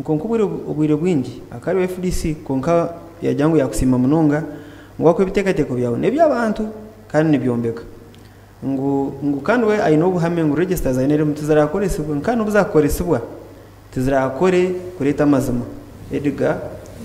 kwonka obwire bwingi akaba ari owa FDC kwonka yaagira ngu yaakusiima munonga ngu ahabw'okuba ebiteekateeko byawe n'eby'abantu kandi nibyombeka. Ngu kandi we aine obuhame ngu register za NRM tizirakoresibwe kandi n'obu zaakukoresibwa tizirakore kureeta amazima. Edgar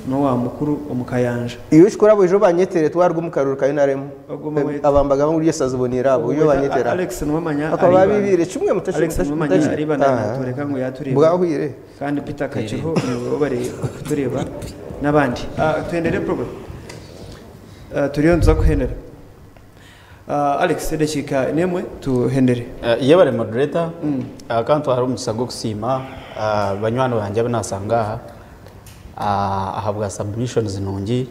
n'owa mukuru omu Kayanja. Iwe ekikuru abo oije obanyetere twaruga omu karuru ka NRM. Ogwo bamweta. Abambagamba ngu Yesu aziboniire abo, oije obanyetere abo. Alex Nuwamanya Bakaba ari babibiire kimwe mutashi Alex mutashi Nuwamanya mutashi. ari Ibanda naatworeka ngu yaatureeba. Bwahwire. Kandi Peter Kakiriho niwe bari kutureeba n'abandi. Tuhendere program. Turiyo nituza kuhendera. Alex edakiika n'emwe tuhendere. Yebare moderator, kantware omugisa gw'okusiima banywani bangye abu nasanga aha ahabwa submissions nungi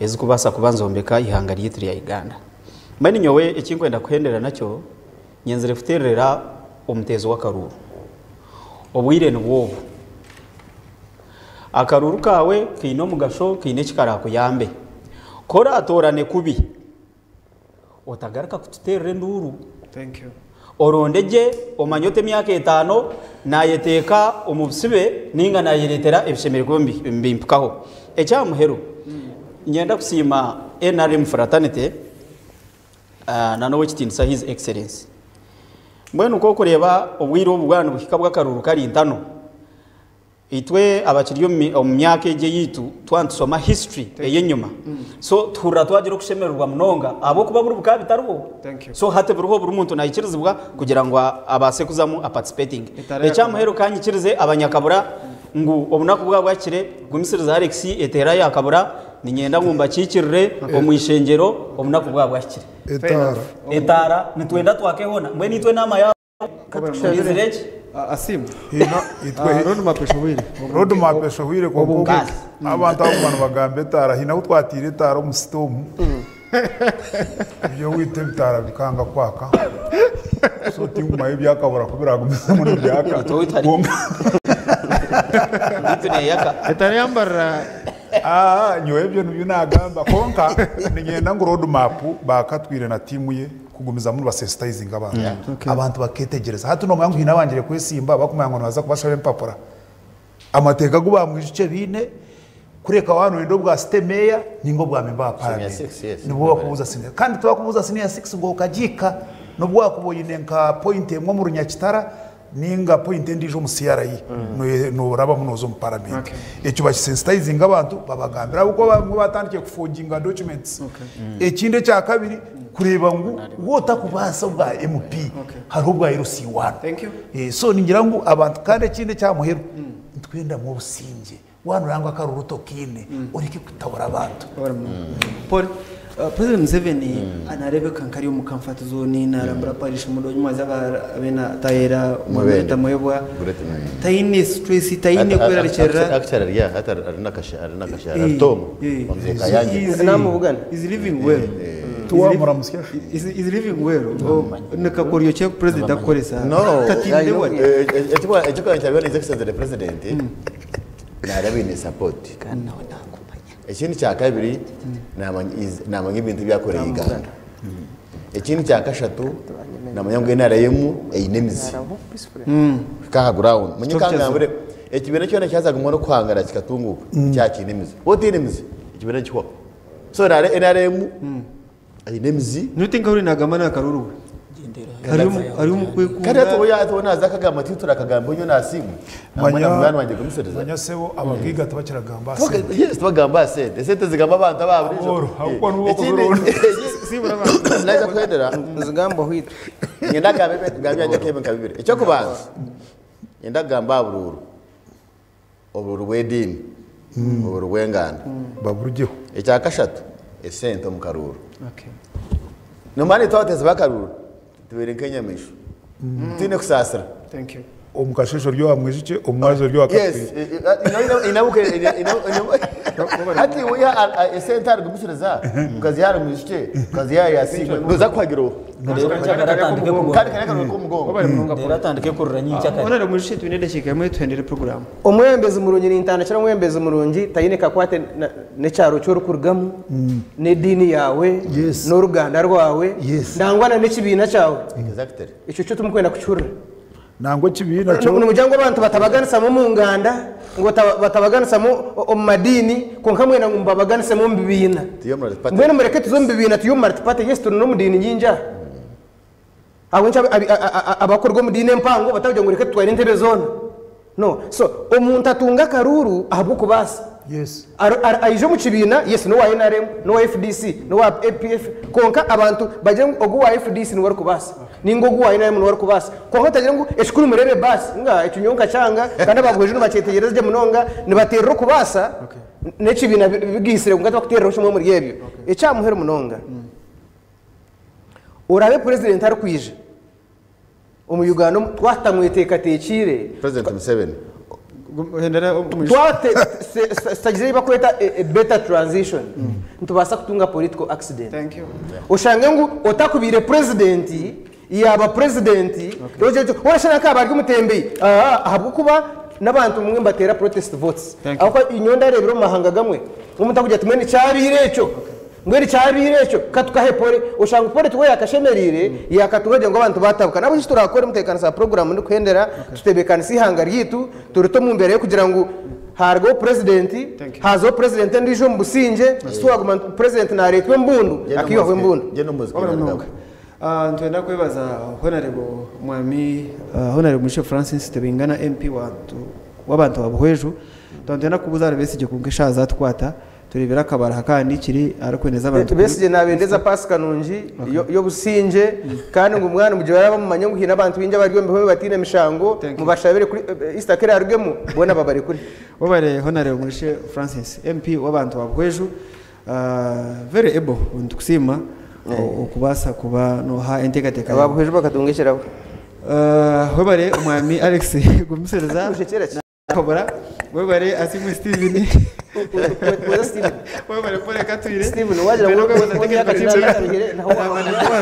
ezikubaasa kuba nizombeka eihanga ryaitu rya Uganda. Mbwenu nyowe eki nkwenda kuhendera nakyo, nyenzire kuteerera omuteezi w'akaruuru. Obwire nibwo obu. Akaruuru kaawe kaine omugasho, kaine eki karaakuyambe. Ku oraatoorane kubi, Otagaruka kututeerera enduuru. Thank you. Oronde gye omanye oti emyaka 5 naayeteeka omu busibe nainga naayereetera ebishemereire kuba nibimpikaho. Eky'aha muheru, niinyenda kusiima NRM Fraternity na n'owekitiinisa His Excellency. Mbwenu nk'okureeba obwire obu bwaba nibuhika bw'akaruuru kari ntano, Itwe abakiri omu myaka egi eyaitu twaba nitushoma history ey'enyima so tuhurira twagira okushemererwa munonga ahabw'okuba buri bukaba bitariho so hati buriho buri muntu naikirizibwa kugira ngu abaase kuzamu a participating. Ekya muheru ka nyikirize abanyakabura ngu obunaku bwaba bwahikire gumisiriza Alex eteera ya kabura niinyenda ngu mbakiikirire omu ishengyero obunaku bwaba bwahikire. Etaara. Etaara nitwenda twake hoona mbwenu itwe enaama yaabo. Orinzire ki? Asiimwe. Hina itwe Road map eshohwire. Road map eshohwire kwonka Obu obu Gas. abantu abo banu bagamba etaara hine ahu twatiire etaara omu site omu eby'owaitu ebitaara bikanga kwaka so tinkumanya ebyakabura ku biragumizemu nibyaka Itwe owaitu hari- kwonka Owaitu neeyaka. Etaara yambarira Aa, nyowe ebyo nibyo nagamba kwonka niinyenda ngu road map bakatwire na tiimu ye kugumizamu nibasensitizinga abantu. Abantu bakeetegyereza. Hati noomanya ngu haine abangire kwesimba barikumanya ngu nibaza kubashaba empapura. Amateeka agu baamwijukye baine, kureka waaba nooyenda obwa city mayor nainga obwa member wa Senior parliament. six, yes. Nibwo bakubuuza senior. Kandi tibakubuuza senior six ngu okagiika n'obu waakuba oine nka point emwe omu Runyakitara nainga point endiijo omu CRE, noorabamu nooza omu parliament. Ekyo bakisensitizinga abantu babagambira ahabw'okuba abamwe batandikire kufoginga documents. Ekindi ekya kabiri kureeba ngu waaba otakubaasa obwa MP hariho obwa LC1. Thank you. So ningira ngu abantu kandi ekindi ekya muheru nitwenda ngu obusingye waaba nooreeba ngu akaruru tokaine oreke kutabura abantu. Paul, President Museveni nareebeka nkari omu comfort zone narambura parish muno nyuma z'abeena atayera Mwebende. Mwebwa Great man. taine stress taine kwerarikirira. Actually ari aha, hati ari nakashara ari Tom omuzeeyi Kayanja. Namubugana. Is living well. Tiwamuramutsya shi? Is living well. Nikakoryo ki aku president akukoresa? No. Tatinde wari. Ekikora kya byona His Excellency the President nareeba aine support. Ekindi kya kabiri namanya ebintu ebi yakorera Uganda. Ekindi kya kashatu namanya ngu NRM eine emizi. Kuhika aha ground. Manya kangambire ekibiina kyona kyaza kuguma n'okuhangara kikatunguuka kyaba kiine emizi. Waaba otaine emizi ekibiina nikihwaho. So NRM eine emizi. Notinka ori nagamba nakaruru we. Ari omu kwekunda. Kandi hati obu hati naaza akagamba ati turakagamba nyowe nasiimwe. Manya- Manya wange gumisiriza. Manya sebo abagaiga tibakiragamba aha sente. Yes, tibagamba aha sente. Esente zigamba abantu aba burijo. Abooro, ahabw'okuba nibo Ekindi- Sibura abantu. Naija kuhendera. Nizigambwa hwitu. Nyenda kugambe ebyangye nk'ebi nka bibiri. Eky'okubanza, nyenda kugamba aha buruuru. Oburuuru bw'ediini, oburuuru bw'enganda. Baburugyeho. Ekya kashatu, esente omu karuuru. Okay. Nomanya itwe abateezi b'akaruuru tubaire nk'enyamaishwa. Titwine kusaasira. Thank you. Omu kasheeshe ori owa mwijukye, omu mwazyo ori owa Yes, Katwire. hati wiha esente arigumisiriza, ukaziha ahari mwijukye, ukaziha ahari Asiimwe, noza kuhagira oha? Reero nkyakare atandike Kandi kurira. kariya akaruru k'omugongo. Reero atandike kurira nyenkyakare. Honorable Mwijukye twine edakiika emwe tuhendere puroguraamu. Omwebembezi murungi nintandikira omwebembezi murungi taine kakwate n'ekyaro eki orikurugamu, n'ediini yaawe, Yes. n'oruganda rwawe, Yes. nangwa na n'ekibiina kyawe. Exactly. Ekyo kyo turikwenda kukihurira. Nangwa ekibiina kyo. Nimugira ngu abantu batabaganisamu omu nganda, ngu batabaganisamu omu madiini, kwonka mwena ngu mubabaganisemu omu bibiina. Tuye omu multiparty. Mbwenu mureke tuze omu bibiina tuye omu multiparty, yes turi n'omu diini nyingi aha. Ahabw'enki abakuruga omu diini empango batakugira ngu reka tutware entebe zoona? No. So, omuntu atunga akaruuru ahabw'okubaasa. Yes. Aija omu kibiina, yes, n'owa NRM, n'owa FDC, n'owa APF, kwonka abantu bagire ngu ogu owa FDC niwe arikubaasa, nainga ogu owa NRM niwe arikubaasa. Kwonka otagira ngu ekikuru mureebe baasi, nga ekyo nyowe nkakyanga, kandi aba Buhweju nibakyetegyereza gye munonga, nibateerera okubaasa n'ekibiina bigaitsire kwonka tibakuteereraho kimwe omuri ebyo. Ekya muheru munonga, oraabe purezidenti arikwija omu Uganda omu twatutamweteekateekiire, President Museveni. Twatutagize ei barikweta a better transition, nitubaasa kutunga political accident. Thank you. Oshange ngu otakubaire purezidenti yaaba purezidenti, orashana nka yaaba ari omutembeyi, ahabw'okuba n'abantu mwe nibateera protest votes. Thank you. Ahabw'okuba nyowe ndareebire omu mahanga gamwe, omuntu arikugira ati mbwenu kyabaire ekyo. Mbwenu kyabaire ekyo katukahe pore oshanga pore tiwe yakashemereire yakatuha kugira ngu abantu batabuka. Nabwo eki turakore mutebeekanisa puroguramu ndikuhendera tutebeekanise eihanga ryaitu turite omu mbeera y'okugira ngu harugaho purezidenti hazaho purezidenti ondiijo omu busingye titwaguma purezidenti nareetwa embundu akaihwaho embundu. Wabura munonga. Nitwenda kwebaza Honarebo Mwami Honarebo Mugisha Francis Tebingana MP w'abantu ba Buhweju. Twaba nitwenda kubuuza ahari Besigye kwonka eshaaha zatukwata. Tureebire akabaraha akahandiikire arikwendeza abantu Besigye nabendeza Pasika nungi y'obusingye kandi ngu mwana mugye baraba mumanye ngu haine abantu baingi abari omu bihome bataine mishango mubashabire kuri Easter ku erarugemu boona babarekure. Webare Honarebo Mugisha Francis MP w'abantu ba Buhweju very able nitukusiima okubaasa kuba noha enteekateeka Aba Buhweju bakatunga ekirabo. Webare Omwami Alex Gumisiriza. Kobora webare Asiimwe Steven. Webare Paul Katwire. Steven wagira ngu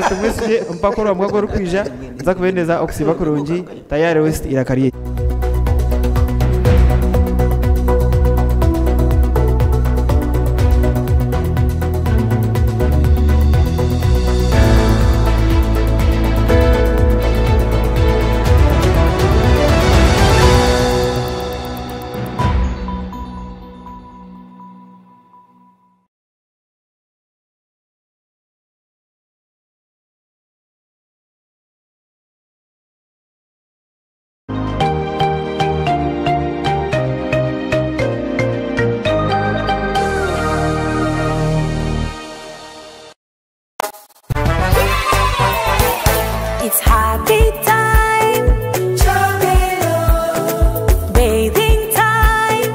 Tumwesigye mpaka orwamwe orikwija nza kubendeza okusiiba kurungi Tayari West eiraka ryaitu. It's happy time. Chomelo. Bathing time.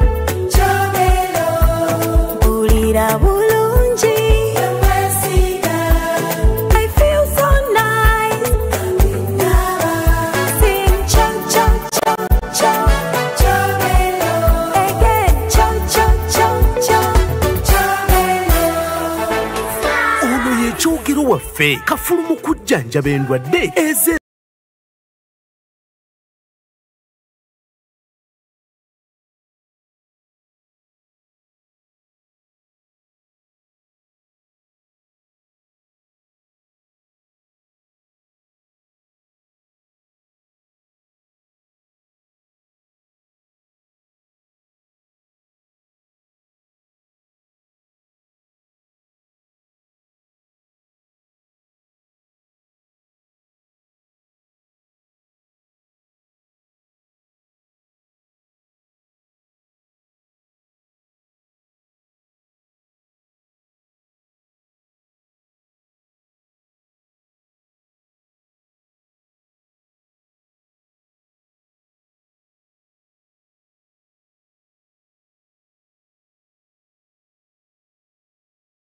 Chomelo. Bulira bulungi. I feel so nice. Sing cho cho cho cho. Chomelo. Again cho cho cho cho. Chomelo. Ono ye kyogero waffe kafulu mu kujjanjaba endwadde eze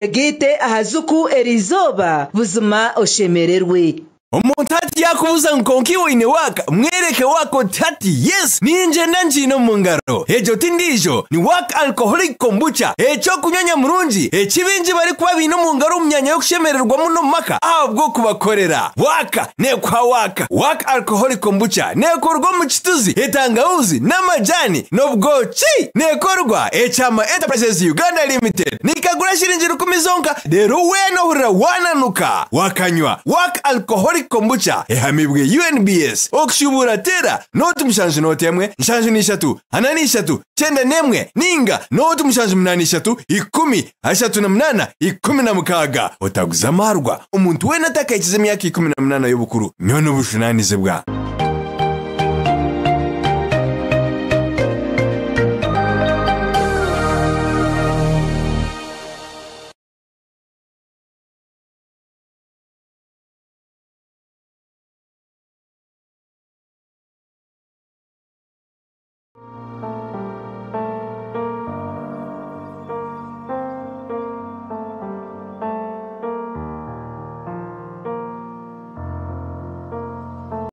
Egaite aha zuku eriizooba buzima oshemererwe. Omuntu ati yakubuza ngu konka iwe oine waaka, mwereke waaka oti hati yes ningyenda ngiine omu ngaro. Egyo ti ndiijo, ni waaka alcoholic kombucha, eky'okunywa nyamurungi eki baingi barikuba baine omu ngaro omu myanya y'okushemererwamu n'omu maka ahabw'okubakorera. Waaka neekuha waaka. Waaka alcoholic kombucha neekorwa omu kituzi, etangahuzi n'amajani n'obwoki. Neekorwa Ekyama Enterprises Uganda Limited. Nikagura shiringi rukumi zonka reero weena ohurira waananuka. Wakanywa waaka alcoholic kombucha ehamibwe UNBS. Okushubuura teera nooti mushanju nooti emwe nshanju n'ishatu ana n'ishatu kyenda n'emwe ninga nooti mushanju munaana ishatu ikumi ashatu na munaana ikumi na mukaaga. Otaguza amarwa omuntu weena atakahikize emyaka 18 y'obukuru nywa n'obujunanizibwa.